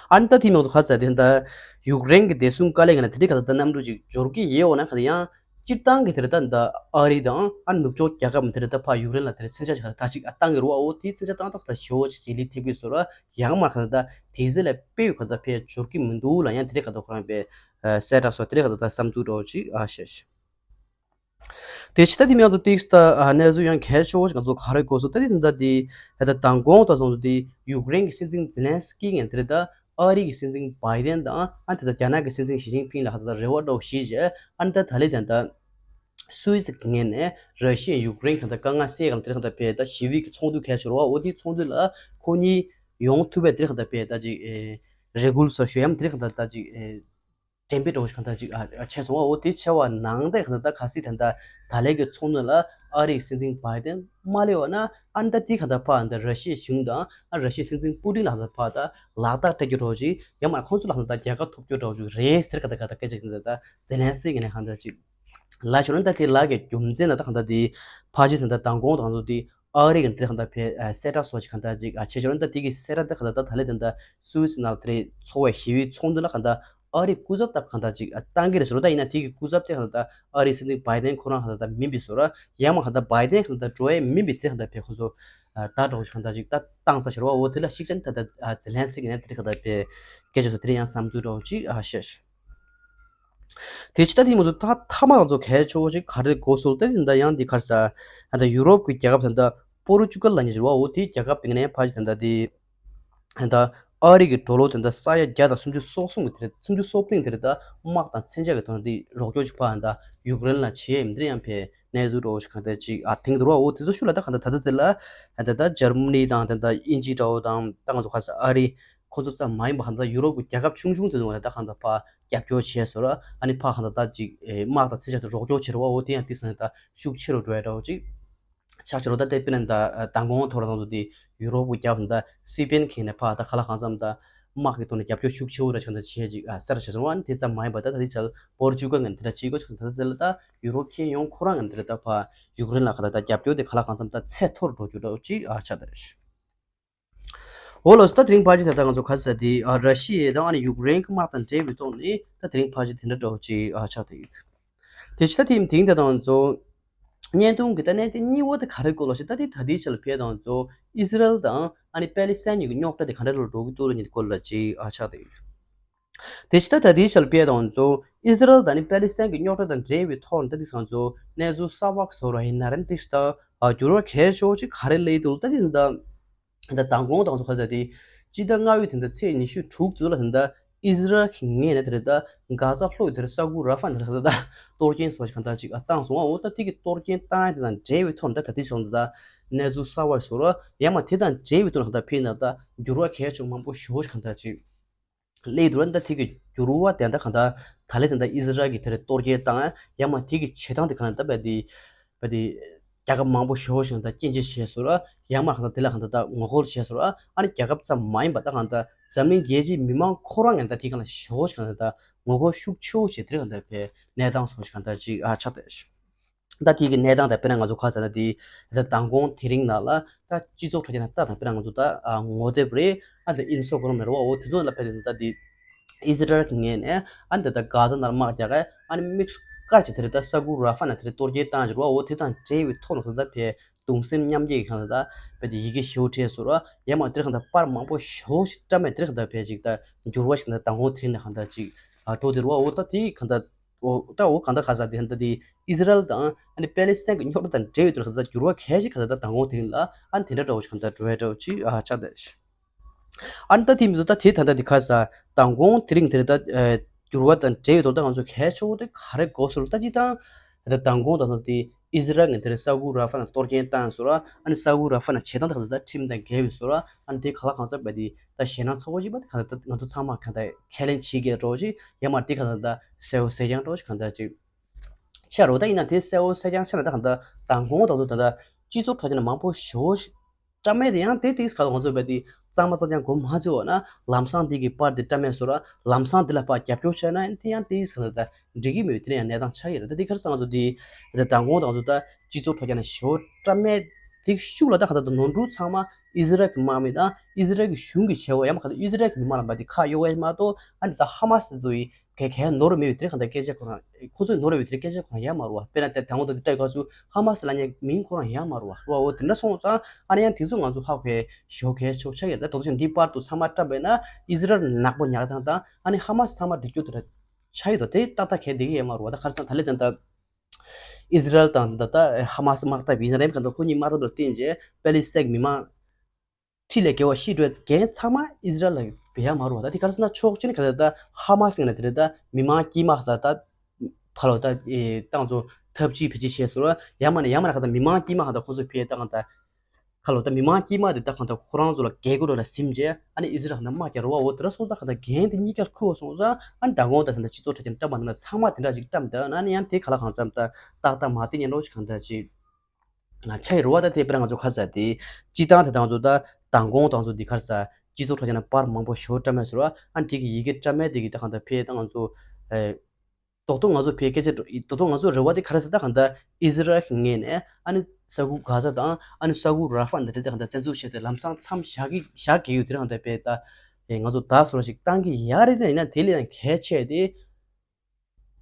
ཨ་ནི་ད་དེ་མང་ཚོ་ཁ་ཚ་དེ་ད་ཡུཀ་རེན་གྱི་བདེ་སྲུང་བཀའ་བློན་ང་ལ་དེ་རིང་ག་ད་ད་གནམ་གྲུ་ཅིག་འབྱོར་གྱི་ཡོད་འོ་ན་ག་ད་ཡང་སྤྱིར་བཏང་གི་དེ་རེད་ད་ད་ཨ་རི་དང་ཨ་ནུབ་ཕྱོགས་རྒྱལ་ཁབ་མི་དེ་རེད་ད་ཕ་ཡུཀ་རེན་ལ་དེ་རེད་མཚོན་ཆ་ཞིག་ད་ཅིག་ཨ་བཏང་གི་རེད་བ་འོ་དེའི་མཚོན་ཆ་བཏང་ཐོག་ད་ཞེ་བོ་ཅིག་ལི་ཐེབས་ཀྱི་བཟོ་ར་ཡང་མ་ག་ད་ད་དེ་ཟེ་ལ་དཔེ་ཡོད་ག་ད་ཕེ་འབྱོར་གྱི་མི་འདུག་ལ་ཡང་དེ་རིང་ག་ད་ཁོ་རང་པའི་གསལ་བསྒྲགས་སོགས་དེ་རིང་ག་ད་ད་བསམ་ཚུལ་འདྲ་བོ་ཅིག་ཨ་བཤད་ཤིག་དེ་ཕྱི་ད་དེ་མིང་ཚོ་ཏིག་ད་གནས་ཚུལ་ཡང་གལ་ཆེ་བོ་ཞིག་ང་ཚོ་ག་རེ་གོ་སོང་ད་དེ་ད་དེ་ད་ད་མདང་དགོང་ད་སོང་དེ་ཡུཀ་རེན་གྱི་སྲིད་འཛིན་ཛེ་ལན་སི་ཀི་ངན་དེ་ད་ཨ་རི་གི་སྲིད་འཛིན་བྷའི་ཏན་དང་ཨ་དེ་ད་རྒྱ་ནག་གི་སྲིད་འཛིན་ཞི་ཅིན་ཕིང་ལ་ཧ་ད་རེ་བ་འདྲ་བོ་ཞིག་བྱས་ཨ་ད་ད་ལེ་དེ་ད་སུད་སི་གི་ངན་ནས་ར་ཤི་ཡ་ཡུཀ་རེན་གང་ད་དཀའ་ངལ་སེལ་གང་དེ་གང་ད་བས་ད་ཞི་བའི་གི་ཚོགས་འདུ་གལ་ཆེ་བོ་འོ་དེ་ཚོགས་འདུ་ལ་ཁོ་གཉིས་ཡོང་ཐུབ་པའི་དེ་གང་ད་བས་ད་ཅིག་རེ་སྐུལ་སོགས་ཞུ་ཡམ་དེ་གང་ད་ད་ཅིག་འགྲེམས་སྤེལ་འདྲ་བོ་ཞིག་གང་ལྟར་ཅིག་ཨ་ཨ་བྱས་སོང་བ་འོ་དེ་བྱས་པ་ནང་དེ་གང་ལྟར་ག་སྲིད་ད་ལྟ་ད་ལན་གྱི་ཚོགས་འདུ་ལ་ཨ་རིའི་སྲིད་འཛིན་བྷའི་ཏན་མ་སླེབས་པ་ན་ཨ་ནི་ད་དེ་གང་ལྟར་ཕར་ད་ར་ཤི་ཡའི་གཞུང་དང་ཨ་ར་ཤི་ཡའི་སྲིད་འཛིན་པུ་ཏིན་ལ་གང་ལྟར་ཕར་ད་ལག་རྟགས་སྤྲད་རྒྱུ་འདྲ་བོ་ཅིག་ཡང་མ་ཁོང་ཚོ་ལ་གང་ལྟར་རྒྱལ་ཁ་ཐོབ་རྒྱུ་འདྲ་བོ་ཅིག་རེད་ཟེར་གང་ལྟར་གང་ལྟར་སྐད་ཆ་ཅིག་ད་ལྟ་ཛེ་ལན་སི་ཀི་ནས་གང་ལྟར་ཅིག་ལབ་བྱུང་ན་ད་དེ་ལག་གི་རྒྱུ་མཚན་ལ་ད་གང་ལྟར་དེ་ཕར་ཕྱིན་ད་ལྟ་མདང་དགོང་དང་ཚོ་དེ་ཨ་རི་གི་དེ་གང་ལྟར་ཕེ་གསལ་བསྒྲགས་སོགས་ཅིག་གང་ལྟར་ཅིག་བྱས་བྱུང་ན་ད་དེ་གི་གསལ་བསྒྲགས་དེ་གང་ལྟར་ད་ད་ལས་དེ་ད་སུད་སི་ནང་ལ་དེ་འཚོགས་པའི་ཞི་བའི་ཚོགས་འདུ་ལ་གང་ལྟར་ཨ་རིའི་སྐུ་ཚབ་དང་གང་ལྟར་ཅིག་བཏང་གི་རེད་ཟེར་རོ། ད་ཡིན་ན་དེ་གི་སྐུ་ཚབ་དེ་གང་ལྟར་ཨ་རིའི་སྲིད་འཛིན་བྷའི་ཏན་ཁོ་རང་གང་ལྟར་མིན་པའི་བཟོ་ར་ཡང་མ་གང་ལྟར་བྷའི་ཏན་གང་ལྟར་འགྲོ་ཡས་མིན་པའི་དེ་གང་ལྟར་ཕེ་ཁོ་ཚོ་ད་འགྲོ་གང་ལྟར་ཅིག་ད་བཏང་ས་ཟེར་བ་འོ་དེ་ལ་གཞིགས་ཅན་ད་ད་ཛེ་ལན་སི་ཀི་ནས་དེ་གང་ལྟར་ཕེ་སྐད་ཆ་ཚོ་དེ་ཡང་བསམ་ཚུལ་འདྲ་བོ་ཅིག་བཤད། དེ་ཕྱི་ད་དེ་མ་གཏོགས་ད་མཐའ་མ་ང་ཚོ་གལ་ཆེ་བོ་ཅིག་ག་རེ་གོ་སོང་ད་དེ་ད་ཡང་འདི་གར་ས་ད་ཡུ་རོབ་ཀྱི་རྒྱལ་ཁབ་ད་ད་པོར་ཅུ་གལ་ལ་ཉེ་ཞུ་བ་འོ་དེའི་རྒྱལ་ཁབ་དེ་ནས་ཕ་ཅི་ད་ད་དེ་ད་ཨ་རི་གི་ཌོ་ལར་དེ་ད་ས་ཡ་བརྒྱ་དང་སུམ་ཅུ་སོ་གསུམ་གི་དེ་རེད་སུམ་ཅུ་སོ་བདུན་དེ་རེད་ད་དམག་དང་མཚོན་ཆ་གི་དོན་དེ་རོགས་སྐྱོར་ཅིག་ཕ་ད་ཡུཀ་རེན་ལ་བྱེད་ཡིན་དེ་ཡང་ཕེ་གནས་ཚུལ་འདྲ་བོ་ཞིག་གང་ལྟར་ཅིག་ཨ་ཐེངས་འདུག་རོ། འོ་དེ་ཚོ་ཤུ་ལ་ད་གང་ལྟར་ད་ད་ཚེ་ལ་ད་ད་འཇར་མ་ནི་དང་ད་ད་དབྱིན་ཇི་འདྲ་བོ་དང་ད་ང་ཚོ་ག་ས་ཨ་རི་ཁོ་ཚོ་ཙམ་མ་ཡིན་པ་གང་ལྟར་ཡུ་རོབ་ཀྱི་རྒྱལ་ཁབ་ཆུང་ཆུང་དེ་ཚོ་ང་ལ་ད་གང་ལྟར་ཕ་རྒྱབ་སྐྱོར་བྱས་སོ་ར། ཨ་ནི་ཕ་གང་ལྟར་ད་ཅིག་དམག་དང་ཚེ་ཆག་ཏུ་རོགས་སྐྱོར་བྱེད་རོགས་འོ་དེ་ཡང་དེ་ཚོ་ནས་ད་ཤུགས་ཆེ་རུ་འགྲོ་ཡ་འདྲ་བོ་ཅིག་ཆགས་ཆེ་རུ་ད་ལྟ་དཔེར་ན་ད་མདང་དགོང་ཐོག་ར་ཚང་དུ་དེ་ཡུ་རོབ་ཀྱི་རྒྱལ་ཁབ་ད་སི་པེན་ཁེ་ནས་ཕ་ད་ག་ལ་གང་འཚམ་ད་དམག་གི་ཐོག་ནས་རྒྱབ་སྐྱོར་ཤུགས་ཆེ་བོ་ར་ཆགས་ད་བྱས་ཅིག་ཨ་གསར་བྱས་སོང་། ཨ་ནི་དེ་ཙམ་མ་ཡིན་པ་ད་ད་དེ་ཆ་པོར་ཅུ་གལ་ངན་དེ་འདྲ་ཅིག་གོ་ཆགས་ད་ད་ཚེ་ལ་ད་ཡུ་རོབ་ཁྱེད་ཡོང་ཁོ་རང་ངན་དེ་འདྲ་ད་ཕ་ཡུཀ་རེན་ལ་ག་ལ་ད་རྒྱབ་སྐྱོར་དེ་ག་ལ་གང་འཚམ་ད་ཚད་མཐོ་རུ་འགྲོ་རྒྱུ་འདྲ་བོ་ཅིག་ཨ་ཆགས་ད། འོ་ལགས་སོ། ད་དེ་རིང་ཕལ་ཆེར་ད་ལྟ་ང་ཚོ་ག་ཟེར་དེ་ཨ་ར་ཤི་ཡ་དང་ཨ་ནི་ཡུཀ་རེན་གྱི་དམག་དང་འབྲེལ་བའི་ཐོག་ནས་ད་དེ་རིང་ཕལ་ཆེར་དེ་འདྲ་འདྲ་བོ་ཅིག་ཨ་ཆགས་བསྡད་ཡོད། དེ་ཕྱི་ད་དེ་དེ་རིང་ད་ལྟ་ང་ཚོ་བརྙན་ཐུང་གི་ད་གནད་དོན་གཉིས་པོ་དེ་ག་རེ་སྐོར་ལ་ཞིག་ད་དེ་ད་ལྟའི་ཆར་ལ་ཕེབས་དང་ཚོ་ཨི་སི་རལ་དང་ཨ་ནི་པེ་ལི་སི་ཐན་གཉིས་ཀྱི་རྙོག་དྲ་དེ་ག་འདྲ་ལ་འགྲོ་གི་འདུག་ལ་གཉིས་སྐོར་ལ་ཅིག་ཨ་ཆགས་བསྡད་ཡོད། དེ་ཕྱི་ད་ད་དེ་ཆར་ལ་ཕེབས་དང་ཚོ་ཨི་སི་རལ་དང་ཨ་ནི་པེ་ལི་སི་ཐན་གྱི་རྙོག་དྲ་དང་འབྲེལ་བའི་ཐོག་ནས་ད་དེ་ཚོ་གནས་ཚུལ་གསར་པ་བཟོ་ར་ཡིན་ན་རེད། དེ་ཕྱི་ད་འགྱུར་བ་གལ་ཆེ་བོ་ཅིག་ག་རེ་སླེབས་འདུག་ད་དེ་ད། ད་མདང་དགོང་དང་ཚོ་ཁ་ཟེར་དེ་སྤྱི་ཟླ་ལྔ་པའི་དེ་འདྲ་ཚེས་ཉི་ཤུ་དྲུག་ཙམ་ལ་དེ་འདྲ་ ཨི་ཟི་རལ་གྱི་ངོས་ནས་དེ་རེད་ད། གྷ་ཟ་ལྷོ་ཡི་དེར་ས་ཁུག་ར་ཧྥ་ནས་དེ་རེད་ད། གཏོར་སྐྱོན་སོགས་ཤིག་གང་ལྟར་ཅིག་ཨ་བཏང་སོང་། འོ་ད་དེ་གི་གཏོར་སྐྱོན་བཏང་ཡ་དེ་དང་འབྲེལ་བའི་ཐོག་ནས་ད་ད་ལྟའི་ཆར་ད་གནས་ཚུལ་གསར་པ་བཟོ་ར་ཡང་མ་དེ་དང་འབྲེལ་བའི་ཐོག་ནས་གང་ལྟར་ཕེབས་ན་ད་འགྱུར་བ་གལ་ཆེན་མང་པོ་ཞེ་པོ་ཞིག་གང་ལྟར་ཅིག་སླེབས་འདུག་ར། ད་དེ་གི་འགྱུར་བ་དེ་འདྲ་གང་ལྟར་ད་ལས་དེ་འདྲ་ཨི་ཟི་རལ་གྱི་དེར་གཏོར་སྐྱོན་བཏང་ཡང་མ་དེ་གི་བྱེད་སྟངས་དེ་གང་ལྟར་ད་བས་དེ་བས་དེ་རྒྱལ་ཁབ་མང་པོ་ཞེ་པོ་ཞིག་ད་སྐྱོན་བརྗོད་བྱས་སོང་ར། ཡང་མ་གང་ལྟར་དེ་ལ་གང་ལྟར་ད་ངོ་རྒོལ་བྱས་སོང་ར། ཨ་ནི་རྒྱལ་ཁབ་ཙམ་མ་ཡིན་པ་ད་གང་ལྟར་འཛམ་གླིང་རྒྱལ་སྤྱིའི་མི་མང་ཁོ་རང་ངས་ད་དེ་གང་ལ་ཞེ་པོ་ཞིག་གང་ལྟར་ད་ངོ་རྒོལ་ཤུགས་ཆེ་བོ་བྱས་དེ་གང་ལྟར་བས་གནས་སྟངས་སོགས་ཤིག་གང་ལྟར་ཅིག་ཨ་ཆགས་ཏེ། ད་དེ་གི་གནས་སྟངས་དང་དཔེར་ན་ང་ཚོ་ཁ་ས་ན་དེ་ད་མདང་དགོང་དེ་རིང་ནང་ལ་ད་སྤྱི་ཚོགས་ཁྲོད་ཀྱི་ནང་ད་དང་དཔེར་ན་ང་ཚོ་ད་ཨ་ངོ་དེབ་རེད། ཨ་ད་ཨིན་སི་ཊ་གྷི་རམ་རེད་བ། འོ་དེ་ཚོ་ལ་ཕེབས་ནས་ད་དེ་ཨི་ཟི་རལ་གྱི་ངོས་ནས་ཨ་ད་ད་གྷ་ཟ་ནང་དམག་རྒྱག་ག་ཨ་ནི་དམིགས་སུ་བཀར་བྱས་དེ་རེད་ད་ས་ཁུག་ར་ཧྥ་ནང་དེ་རེད་གཏོར་སྐྱོན་བཏང་བྱས་རེད་བ། འོ་དེ་དང་འབྲེལ་བའི་ཐོག་ནས་ད་ཕེབས་གདུང་སེམས་མཉམ་སྐྱེད་ཀྱི་གང་ལ་ད་ཕེབས་དེ་ཡི་གེ་ཞེ་པོ་བྲིས་སོང་ར། ཡང་མ་དེར་གང་ལྟར་པར་མང་པོ་ཞེ་པོ་ཞིག་བཀྲམ་མེད་དེར་གང་ལྟར་ཕེབས་ཅིག་ད་འགྱུར་བ་ཞིག་ད་མདང་དགོང་དེ་རིང་ནས་གང་ལྟར་ཅིག་ཨ་འགྲོ་དེ་རེད་བ། འོ་ད་དེ་གང་ལྟར། འོ་ད་འོ་གང་ལྟར་ཁ་ས་དེ་ད་དེ་ཨི་ཟི་རལ་དང་ཨ་ནི་པེ་ལི་སི་ཐན་གྱི་རྙོག་དྲ་དང་འབྲེལ་ཡོད་དུས་ལ་ད་འགྱུར་བ་གལ་ཆེ་ག་ད་ད་མདང་དགོང་དེ་རིང་ལ་ཨ་ནི་དེ་འདྲ་འདྲ་བོ་ཞིག་ད་འགྲོ་ཡ་འདྲ་བོ་ཅིག་ཨ་ཆགས་བསྡད། ཨ་ནི་ད་དེ་མི་འདུག་ད་དེ་ད་ད་དེ་ཁ་ས་མདང་དགོང་དེ་རིང་དེ་རེད་ད། འགྱུར་བ་དང་འབྲེལ་ཡོད་དུ་ད་ང་ཚོ་གལ་ཆེ་བོ་དེ་ག་རེ་གོ་སོང་ད་ཅི་ད། ད་མདང་དགོང་ད་ད་དེ་ཨི་ཟི་རལ་ངས་དེ་རེད་ས་ཁུག་ར་ཧྥ་ནང་གཏོར་སྐྱོན་བཏང་སོང་ར། ཨ་ནི་ས་ཁུག་ར་ཧྥ་ནང་བྱེད་སྟངས་ད་ག་ད་ད་ཁྲིམས་དང་འགལ་བའི་སོང་ར། ཨ་ནི་དེ་ག་ལ་གང་ཟག་པ་དེ་ད་ཞེད་སྣང་ཚ་བོ་ཅིག་པ་དེ་ག་ད་ད་ང་ཚོ་ཚང་མ་ག་ད་ཁས་ལེན་བྱེད་ཀྱི་འདྲ་བོ་ཞིག་ཡང་མ་དེ་ག་ད་ད་གསལ་བོ་གསལ་རྐྱང་འདྲ་བོ་ཞིག་གང་ལྟར་ཅིག་ཆགས་རོ། ད་ཡིན་ན་དེ་གསལ་བོ་གསལ་རྐྱང་ཆགས་ན་ད་གང་ལྟར་མདང་དགོང་ད་ཚོ་ད་ལྟ་སྤྱི་ཚོགས་ཁྲོད་ཀྱི་ནང་མང་པོ་ཞེ་པོ་ཞིག་བཀྲམ་མེད་དེ་ཡང་དེ་དེ་ག་ང་ཚོ་བས་དེ་གཙང་མ་གཙང་རྐྱང་གོ་མ་ཚོད་འོ་ན་ལམ་སང་དེ་གི་པར་དེ་བཀྲམ་མེད་སོ་ར། ལམ་སང་དེ་ལ་ཕར་རྒྱབ་སྐྱོར་བྱས་ན་དེ་ཡང་དེ་ག་ད་འགྲིག་གི་མེད་དེ་ནས་ཡང་གནས་སྟངས་ཆགས་ཡོད་རེད། ད་དེ་ག་རེ་ཟེར་ང་ཚོ་དེ་ད་མདང་དགོང་ད་ང་ཚོ་ད་སྤྱི་ཚོགས་ཁྲོད་ཀྱི་ནང་ཞེ་པོ་བཀྲམ་མེད་དེ་ཤུགས་ལ་ད་ག་ད་ད་ནོར་འཁྲུལ་ཚང་མ་ཨི་ཟི་རལ་གྱི་དམག་མི་དང་ཨི་ཟི་རལ་གྱི་གཞུང་གིས་བྱས་འོ་ཡང་མ་ག་ད་ཨི་ཟི་རལ་གྱི་མི་མང་ལ་མ་དེ་ཁག་གཡོག་ཡ་མ་གཏོགས་ཨ་ནི་ད་ཧ་མ་སི་དེ་ཚོ་ཡི་གལ་གལ་ནོར་མེད་པའི་དེ་ག་ད་སྐད་ཆ་ཁོ་རང་ཁོ་ཚོས་ནོར་བའི་དེ་སྐད་ཆ་ཁོ་རང་ཡོད་མ་རེད་བ། དཔེར་ན་དེ་དང་པོ་དེ་ལྟ་དགོས་སུ་ཧ་མ་སི་ལབ་མཁན་མིང་ཁོ་རང་ཡོད་མ་རེད་བ། རེད་བ། འོ་དེ་འདྲ་སོང་ཙང་ཨ་ནི་ཡང་དེ་ཚོ་ང་ཚོ་ཧ་གོ་ཞོག་གལ་ཆེ་ཆགས་ཡོད། ད་དོ་ཚོ་འདི་པར་དུ་ཚང་མ་བཀྲམ་པས་ན་ཨི་ཟི་རལ་ནག་པོ་ཉག་ཐང་དང་ཨ་ནི་ཧ་མ་སི་ཚང་མ་འགྲིག་རྒྱུ་དེ་འདྲ་ཆགས་ཡོད་དོ། དེ་ཏག་ཏག་གལ་འདི་གི་ཡོད་མ་རེད་བ། ད་ག་རེ་ཟེར་ན་ད་ལས་དོན་ད་ཨི་ཟི་རལ་དང་ད་ད་ཧ་མ་སི་དམག་འཐབ་ཡིན་ན་རེམ་ག་ད་ཁོ་གཉིས་དམག་འཐབ་ལ་བརྟེན་རྗེས་པེ་ལི་སི་ཐན་གྱི་མི་མང་འཁྲིས་ལས་བརྒལ་བ་ཤི་འགྲོ་འགན་ཚང་མ་ཨི་ཟི་རལ་ལ་འབུལ་ཡ་མ་རེད་བ། ད་དེ་ག་རེ་ཟེར་ན་ཕྱོགས་གཅིག་ནས་ག་ཚོད་ད་ཧ་མ་སི་ངོས་ནས་དེ་རེད་ད་མི་མང་དཀྱུས་མ་ད་ད་ཁ་ལོ་ད་ཨེ་ཏང་ཚོ་འཐབ་ཇུས་བེད་སྤྱོད་བྱས་སོང་ར། ཡང་མ་ནས་ཡང་མ་ན་ག་ད་མི་མང་དཀྱུས་མ་ག་ད་ཁོ་ཚོ་ཕེ་ད་ག་ད་ཁ་ལོ་ད་མི་མང་དཀྱུས་མ་དེ་ད་ག་ད་ཁོ་རང་ཚོ་ལ་རྒྱལ་སྒོ་ལ་ཟིན་རྗེས་ཨ་ནི་ཨི་ཟི་རལ་ལ་དམག་རྒྱག་རེད་བ། འོ་དེ་འདྲ་སོང་ཙང་ག་ད་འགན་དེ་གཉིས་ཀ་འཁུར་བ་སོང་ཙང་ཨ་ནི་མདང་དགོང་ད་ད་སྤྱི་ཚོགས་ཁྲོད་ཀྱི་བཀྲམ་པ་འདི་ན་ཚང་མ་དེ་འདྲ་ཅིག་བཀྲམ་ད་ཨ་ནི་ཡང་དེ་ག་ལ་གང་འཚམ་ད་ཏག་ཏག་མ་བསྟན་ཉན་རོགས་ཅིག་གང་ད་ཅིག་ཆ་ཡི་རུ་བ་ད་དེ་དཔེར་ན་ང་ཚོ་ཁ་ས་དེ་སྤྱི་བཏང་དེ་དང་ཚོ་ད་མདང་དགོང་དང་ཚོ་འདི་ཁར་ས་སྤྱི་ཚོགས་ཁྲོད་ཀྱི་ནང་པར་མང་པོ་ཞོ་བཀྲམ་མེད་ཟེར་བ་ཨ་དེ་གི་ཡི་གེ་བཀྲམ་མེད་དེ་གི་ད་གང་ད་ཕེ་ད་ང་ཚོ་ཨེ་རྡོག་རྡོག་ང་ཚོ་ཕེ་སྐད་ཆ་རྡོག་རྡོག་ང་ཚོ་རེ་བ་དེ་ག་རེ་ཟེར་ད་གང་ད་ཨི་ཟི་རལ་གི་ངོས་ནས་ཨ་ནི་ས་ཁུག་གྷ་ཟ་དང་ཨ་ནི་ས་ཁུག་ར་ཧྥ་འདི་དེ་ད་གང་ད་བཙན་འཛུལ་བྱས་ཏེ་ལམ་སང་མཚམས་བཞག་གི་བཞག་གི་ཡོད་དེ་ད་གང་ད་ཕེ་ད་ཨེ་ང་ཚོ་ད་སོ་ར་ཞིག་བཏང་གི་ཡ་རེད། དེ་ཡིན་ན་དེ་ལས་ཡང་གལ་ཆེ་དེ།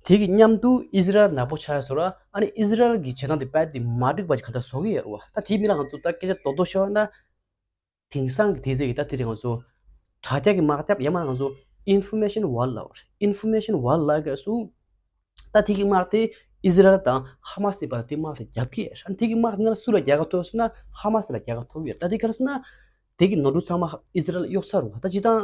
དེ་གི་མཉམ་དུ་ཨི་ཟི་རལ་ནག་པོ་ཆགས་ཡོད་སོ་ར། ཨ་ནི་ཨི་ཟི་རལ་གྱི་བྱེད་སྟངས་དེ་རྦད་དེ་མ་འགྲིག་པ་ཞིག་ག་འདྲ་བཟོ་གི་ཡོད་རེད་བ། ད་དེའི་མི་ལ་ང་ཚོ་ད་སྐད་ཆ་རྡོག་རྡོག་ཤོད་ན། དེང་སང་གི་དུས་ཚོད་ཀྱི་ད་དེ་རིང་ང་ཚོ་དྲ་རྒྱ་གི་དམག་རྒྱབ་ཡང་མ་ང་ཚོ་ཨིན་ཕོར་མེ་ཤན་ཝར་ལབ་རེད། ཨིན་ཕོར་མེ་ཤན་ཝར་ལབ་དགོས་སུ། ད་དེ་གི་དམག་དེ་ཨི་ཟི་རལ་དང་ཧ་མ་སི་བར་དེ་དམག་དེ་རྒྱབ་ཀྱི་ཡོད་རེད། ཨ་ནི་དེ་གི་དམག་དེ་ནང་སུ་ལ་རྒྱལ་ཁ་ཐོབ་ཟེར་ན་ཧ་མ་སི་ལ་རྒྱལ་ཁ་ཐོབ་ཡོད། ད་དེ་ག་རེ་ཟེར་ན། དེ་གི་ནོར་འཁྲུལ་ཚང་མ་ཨི་ཟི་རལ་གཡོག་ཚར་རེད་བ། ད་སྤྱིར་བཏང་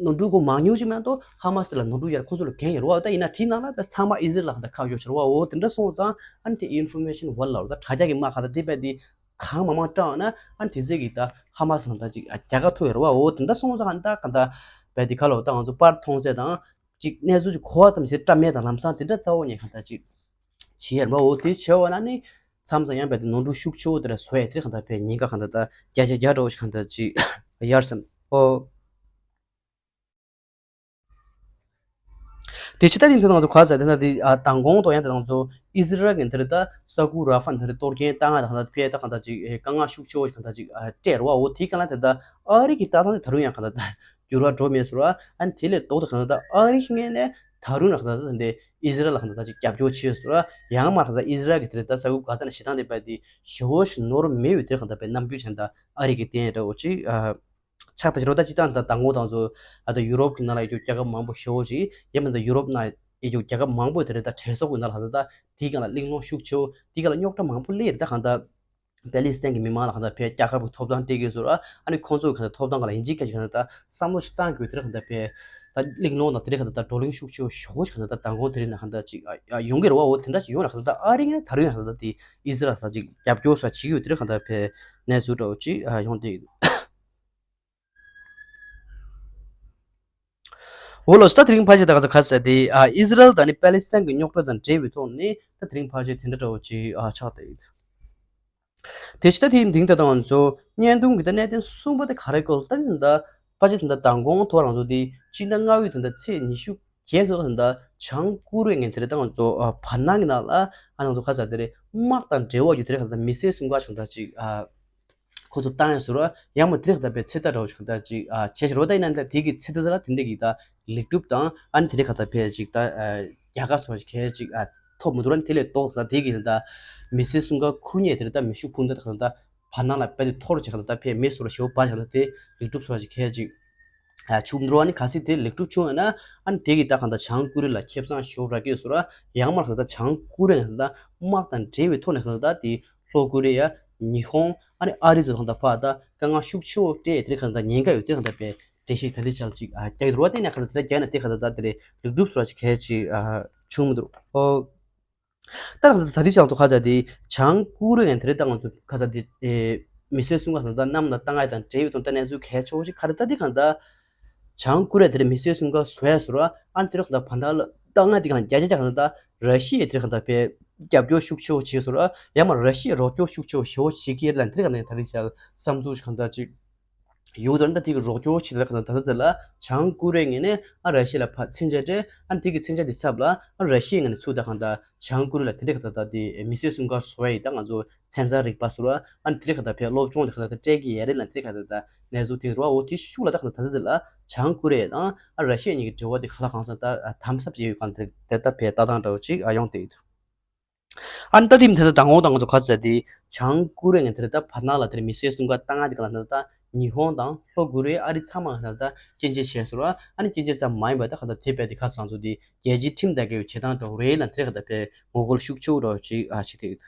ནོར་འཁྲུལ་གོ་མང་ཉུང་ཅིག་མ་གཏོགས་ཧ་མ་སི་ལ་ནོར་འཁྲུལ་ཡར་ཁོ་ཚོ་ལ་འགན་ཡོད་རེད་བ། ད་ཡིན་ན་དེའི་ནང་ལ་ད་ཚང་མ་ཨི་ཟི་རལ་ལ་ད་ཁག་གཡོག་ཆེ་རེད་བ། འོ་དེ་འདྲ་སོང་ཙང་ཨ་ནི་དེ་ཨིན་ཕོར་མེ་ཤན་ཝར་ལབ་རེད། ད་དྲ་རྒྱ་གི་དམག་ཁ་ད་དེ་བས་དེ་གང་མང་མང་བཀྲམ་ན་ཨ་ནི་དེ་ཚོད་ཀྱི་ད་ཧ་མ་སི་ལ་ད་ཅིག་རྒྱལ་ཁ་ཐོབ་ཡོད་རེད་བ། འོ་དེ་འདྲ་སོང་ཙང་ཨ་ནི་ད་ག་ད་བས་དེ་ཁ་ལོ་ད་ང་ཚོ་པར་མཐོང་ཚད་དང་ཅིག་གནས་ཚུལ་ཅིག་གོ་བ་ཙམ་ཞིག་བཀྲམ་མེད་དང་ལམ་སང་དེ་འདྲ་རྩ་བོ་ཉེ་ག་ད་ཅིག་བྱེད་ཡར་མ་འོ་དེ་བྱེད་འོ་ན་ནི་མཚམས་མཚམས་ཡང་བས་དེ་ནོར་འཁྲུལ་ཤུགས་ཆེ་བོ་དེ་འདྲ་བཟོ་ཡ་དེ་གང་ལྟར་བས་ཉེན་ཁ་གང་ལྟར་ད་བརྒྱ་ཆ་བརྒྱ་འདྲ་བོ་ཞིག་གང་ལྟར་ཅིག་ཡར་སེམས་ཨོ། དེ་ཕྱི་ད་ནི་དེ་ང་ཚོ་ག་ཟེར་དེ་ན་དེ་ཨ་མདང་དགོང་དུ་ཡང་དེ་ང་ཚོ་ཨི་ཟི་རལ་གྱི་དེ་རེད་ད་ས་ཁུག་ར་ཧྥ་དེ་རེད་གཏོར་སྐྱོན་བཏང་ཡ་ད་གང་ལྟར་ཕེ་ད་གང་ལྟར་ཅིག་དཀའ་ངལ་ཤུགས་ཆེ་བོ་ཞིག་གང་ལྟར་ཅིག་སྤྲད་རོ། འོ་དེ་གང་ལྟར་དེ་ད་ཨ་རི་གི་ལྟ་སྟངས་དེ་ད་རུང་ཡང་གང་ལྟར་ད། འགྱུར་བ་འགྲོ་མེད་སོང་ར། ཨ་ནི་དེ་ལས་ལྡོག་ཏུ་གང་ལྟར་ཨ་རི་སྔོན་ནས་ད་རུང་ལ་གང་ལྟར་འདི་ཨི་ཟི་རལ་ལ་གང་ལྟར་ཅིག་རྒྱབ་སྐྱོར་བྱས་སོང་ར། ཡང་མ་གང་ལྟར་ཨི་ཟི་རལ་གྱི་དེ་ལྟར་ས་ཁུག་གྷ་ཟ་ནས་བྱེད་སྟངས་དེ་བས་དེ་ཞེ་པོ་ཞིག་ནོར་མེད་པའི་དེ་གང་ལྟར་བས་རྣམ་འགྱུར་ཅན་དང་ཨ་རི་གི་བསྟན་འདྲ་བོ་ཅིག་ཨ། ཆགས་ད་ཞེ་པོ་ད་ཅི་ད་ད་དང་པོ་དང་ཚོ་ཨ་ད་ཡུ་རོབ་ཀྱི་ནང་ལ་ཡོད་རྒྱུ་རྒྱལ་ཁབ་མང་པོ་ཞེ་པོ་ཅིག་ཡང་མིན་ད་ཡུ་རོབ་ནང་ཡོད་རྒྱུ་རྒྱལ་ཁབ་མང་པོ་དེ་རེད་ད་གྲོས་ཚོགས་ཀྱི་ནང་ལ་གང་ལྟར་དེའི་སྒང་ལ་གླེང་སློང་ཤུགས་ཆེ་བོ་དེའི་སྒང་ལ་རྙོག་དྲ་མང་པོ་སླེབས་རེད་ད་གང་ལྟར། པེ་ལི་སི་ཐན་གྱི་མི་མང་ལ་གང་ལྟར་ཕེ་རྒྱལ་ཁབ་ཀྱི་ཐོབ་ཐང་སྤྲད་དགོས་ཟེར་བ། ཨ་ནི་ཁོང་ཚོ་གི་གང་ལྟར་ཐོབ་ཐང་སྒང་ལ་ཡིན་གཅིག་མིན་གཅིག་གང་ལྟར་བསམ་བློ་ཞིག་བཏང་དགོས་དེར་གང་ལྟར་ཕེ་ ད་གླེང་སློང་དང་དེ་རིགས་ག་ད་ད་བགྲོ་གླེང་ཤུགས་ཆེ་བོ་ཞེ་པོ་ཞིག་ག་ད་ད་མདང་དགོང་དེ་རིང་ན་ག་ད་ཅིག་ཨ་ཡོང་གི་རེད་བ། འོ་དེ་འདྲ་ཞིག་ཡོང་ན་ག་ད་ཨ་རི་ངན་ད་རུང་ཡང་ག་ད་ད་དེ་ཨི་ཟི་རལ་ད་ཅིག་རྒྱབ་སྐྱོར་ས་བྱེད་ཀྱི་ཡོད། དེ་རིགས་ག་ད་ཕེ་གནས་ཚུལ་འདྲ་བོ་ཅིག་ཨ་ཡོང་བསྡད་ཡོད། འོ་ལགས་སོ། ད་དེ་རིང་ཕལ་ཆེར་ད་ག་ས་ག་ས་དེ་ཨ་ཨི་ཟི་རལ་དང་ནི་པ་ལི་སི་ཐན་གྱི་རྙོག་དྲ་དང་འབྲེལ་བའི་ཐོག་ནས་ད་དེ་རིང་ཕལ་ཆེར་དེ་འདྲ་འདྲ་བོ་ཅིག་ཨ་ཆགས་བསྡད་ཡོད། དེ་ཕྱི་ད་དེའི་མདུན་དེ་དང་ང་ཚོ་བརྙན་ཐུང་གི་ད་གནད་དོན་གསུམ་པ་དེ་ག་རེ་སྐོར་ད་ནི་ད་ཕལ་ཆེར་དེ་འདྲ་མདང་དགོང་ཐོག་རང་ཚོ་དེ་སྤྱི་ཟླ་ལྔ་པའི་དེ་འདྲ་ཚེས་ཉི་ཤུ་བརྒྱད་ཚོ་ལ་དེ་འདྲ་བྱང་ཀོ་རི་ཡ་ངན་དེ་རེད། ད་ང་ཚོ་ཨ་བར་སྣང་གི་ནང་ལ་ཨ་ང་ཚོ་ག་ས་དེ་རེད་དམག་དང་འབྲེལ་བ་ཡོད་དེ་རེད། ག་ད་མི་སེར་སྲུང་སྐར་ཆགས་ད་ཅིག་ཨ། ཁོ་ཚོ་བཏང་ཡ་ཟེར་བ་ཡང་མ་དེ་རིགས་ད་ཕེ་ཚེ་ད་འདྲ་བོ་ཞིག་ད་ཅིག་ཨ་བྱས་ཤིག་རོ། ད་ཡིན་ན་ད་དེ་གི་ཚེ་ད་ལ་དེ་འདྲ་གི་ད་ལེགས་གྲུབ་དང་ཨ་ནི་དེ་རིགས་ག་ད་ཕེ་ཅིག་ད་རྒྱལ་ཁ་སོགས་ཞིག་གས་ཅིག་ཨ་ཐོབ་མི་འདུག་ར། དེ་ལས་ལྡོག་ད་དེ་གི་ད་མི་སེར་སྲུང་སྐར་ཁུར་ཉེ་དེ་རིགས་ད་མེ་ཤུགས་འཕུར་མདའ་ད་ག་ད་བར་སྣང་ལ་དཔེ་དེ་འཐོར་ཅིག་ག་ད་ཕེ་མེ་སོར་ཞེ་པོ་བ་ཞིག་ད་དེ་ལེགས་གྲུབ་སོགས་ཞིག་གས་ཅིག་ཨ་ཆུག་འགྲོ་བ་ནི་ག་སྲིད་དེ་ལེགས་གྲུབ་བྱུང་ཡོད་ན་ཨ་ནི་དེ་གི་ད་གང་ལྟར་བྱང་ཀོ་རི་ཡ་ལ་ཁེ་བཟང་ཞོར་ར་གི་སོ་ར། ཡང་མ་རེད་ད་བྱང་ཀོ་རི་ཡ་ནས་ད་དམག་དང་འབྲེལ་བའི་ཐོག་ནས་གང་ལྟར་དེ་ལྷོ་ཀོ་རི་ཡ་ཉི་ཧོང་ཨ་ནི་ཨ་རི་ཚོ་གང་ལྟར་ཕ་ད་དཀའ་ངལ་ཤུགས་ཆེ་བོ་སྤྲད་དེ་གང་ལྟར་ཉེན་ཁ་ཡོད་དེ་གང་ལྟར་པའི་འགྲེལ་བཤད་ད་དེ་ཅལ་ཅིག་ཨ་རྒྱག་གི་འདུག་བ། དེ་ནས་གང་ལྟར་དེ་ལ་རྒྱག་ན་དེ་གང་ལྟར་ད་དེ་རེད་ལེགས་གྲུབ་སོ་ར་ཅིག་གལ་ཅིག་ཨ་བྱུང་མི་འདུག་ཨོ། ད་ད་ལྟའི་ཆ་ལ་ཁ་ཚ་དེ་བྱང་ཀོ་རི་ཡ་དེ་རེད། ད་ང་ཚོ་ཁ་ཚ་དེ་ཨེ་མི་སེར་སྲུང་སྐར་ད་ལྟ་གནམ་ལ་བཏང་ཡ་དང་འབྲེལ་བའི་དོན་དག་གནས་ཚུལ་གལ་ཆེ་བོ་ཞིག་ག་རེ་ད་དེ་གང་ལྟར་བྱང་ཀོ་རི་ཡ་དེ་རེད་མི་སེར་སྲུང་སྐར་བཟོ་ཡ་ཟེར་བ། ཨ་ནི་དེ་རེད་གང་ལྟར་བར་ཐག་ལ་བཏང་ཡ་དེ་གང་ལྟར་ར་ཤི་ཡ་དེ་རེད་གང་ལྟར་པའི་རྒྱབ་སྐྱོར་ཤུགས་ཆེ་བོ་བྱེད་ཟེར་བ། ཡང་མ་ར་ཤི་ཡའི་རོགས་སྐྱོར་ཤུགས་ཆེ་བོ་ཞེ་བོ་བྱེད་ཀྱི་ཡོད་ལ་དེ་གང་ལྟར་ད་རེས་ཆ་བསམ་ཚུལ་ཞིག་གང་ལྟར་ཅིག་ཡོད་དོ། ད་དེ་གི་རོགས་སྐྱོར་བྱེད་ལ་གང་ལྟར་ད་ལྟ་དེ་ལ་བྱང་ཀོ་རི་ཡ་ངོས་ནས་ཨ་ར་ཤི་ཡ་ལ་ཕར་མཚོན་ཆ་སྤྲད། ཨ་དེ་གི་མཚོན་ཆ་དེ་ཚབ་ལ་ཨ་ར་ཤི་ཡ་ངོས་ནས་ཚུར་ད་གང་ལྟར་བྱང་ཀོ་རི་ཡ་ལ་དེ་འདྲའི་གང་ལྟར་ད་དེ་མི་སེར་སྲུང་སྐར་བཟོ་བ་ཡི་ད་ང་ཚོ་ཚན་རྩལ་རིག་པ་ཟེར་བ། ཨ་དེ་འདྲའི་གང་ལྟར་ཕར་སློབ་སྦྱོང་དེ་གང་ལྟར་སྤྲད་ཀྱི་ཡོད་རེད་ལ་དེ་འདྲའི་གང་ལྟར་ད་གནས་ཚུལ་དེ་རེད་བ། འོ་དེ་ཤུགས་ལ་ད་གང་ལྟར་ད་ལྟ་དེ་ལ་བྱང་ཀོ་རི་ཡ་དང་ཨ་ར་ཤི་ཡ་གཉིས་ཀྱི་འབྲེལ་བ་དེ་གང་ལ་གང་འཚམ་ད་དམ་ཟབ་བྱས་ཡོད་གང་དེ་ད་ཕར་ལྟ་སྟངས་འདྲ་བོ་ཅིག་ཨ་ཡོང་བསྡད་ཡོད། ཨ་ནི་ད་དེ་མི་དེ་ད་དང་པོ་དང་པོ་ཚོ་ག་ཚོད་དེ་བྱང་ཀོ་རི་ཡ་ངོས་དེ་རེད་ད་བར་སྣང་ལ་དེར་མི་སེར་སྲུང་སྐར་བཏང་ཡ་དེ་ག་ལ་ད་ད་ཉི་ཧོང་དང་ལྷོ་ཀོ་རི་ཡ་ཨ་རི་ཚང་མ་ག་ལ་ད་སྐྱོན་བརྗོད་བྱས་སོང་ར། ཨ་ནི་སྐྱོན་བརྗོད་ཙམ་མ་ཡིན་པ་ད་ག་ད་དེ་བས་དེ་ཁ་ཚང་ཚོ་དེ་རྒྱལ་སྤྱིའི་ཁྲིམས་དང་འགལ་བའི་བྱེད་སྟངས་འདྲ་བོ་རེད་ལ་དེ་ག་ད་བས་ངོ་རྒོལ་ཤུགས་ཆེ་བོ་འདྲ་བོ་ཅིག་ཨ་བྱེད་དེ་ཡོད།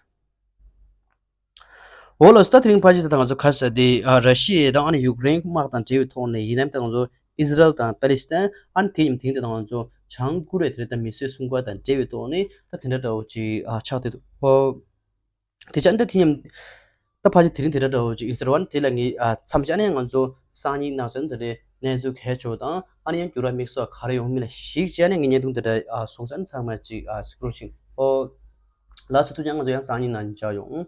འོ་ལགས་སོ། ད་དེ་རིང་ཕལ་ཆེར་ད་ང་ཚོ་ག་ས་དེ་ཨ་ར་ཤི་ཡ་དང་ཨ་ནི་ཡུཀ་རེན་དམག་དང་འབྲེལ་བའི་ཐོག་ནས་ཡིན་ནམ་ད་ང་ཚོ་ཨི་ཟི་རལ་དང་པ་ལི་སི་ཐན། ཨ་ནི་དེ་མཉམ་དེང་དེ་ད་ང་ཚོ་བྱང་ཀོ་རི་ཡ་དེ་རེད་ད་མི་སེར་སྲུང་སྐར་དང་འབྲེལ་བའི་ཐོག་ནས་ད་དེ་འདྲ་འདྲ་བོ་ཅིག་ཨ་ཆགས་བསྡད་འདུག་ཨོ། དེ་ཆ་འདི་དེ་མཉམ་ད་ཕལ་ཆེར་དེ་རིང་དེ་འདྲ་འདྲ་བོ་ཅིག་ཡིན་ཟེར་བ་ནི་དེ་ལ་ངས་ཨ་མཚམས་བཞག་ནས་ང་ཚོ་སང་ཉིན་གནངས་ཚེ་དེ་འདྲའི་གནས་ཚུལ་གལ་ཆེ་བ་དང་ཨ་ནི་ཡང་འགྱུར་བ་དམིགས་བསལ་ག་རེ་ཡོང་མིན་ལ་གཞིགས་བྱས་ནས་ངས་བརྙན་ཐུང་དེ་འདྲ་ཨ་བཟོས་ཚར་ནས་ཚང་མ་ཅིག་ཨ་གཟིགས་རོགས་བྱེད། ཨོ། ལགས་སོ། ཐུགས་རྗེ་ཆེ། ང་ཚོ་ཡང་སང་ཉིན་ནང་མཇལ་ཡོང་།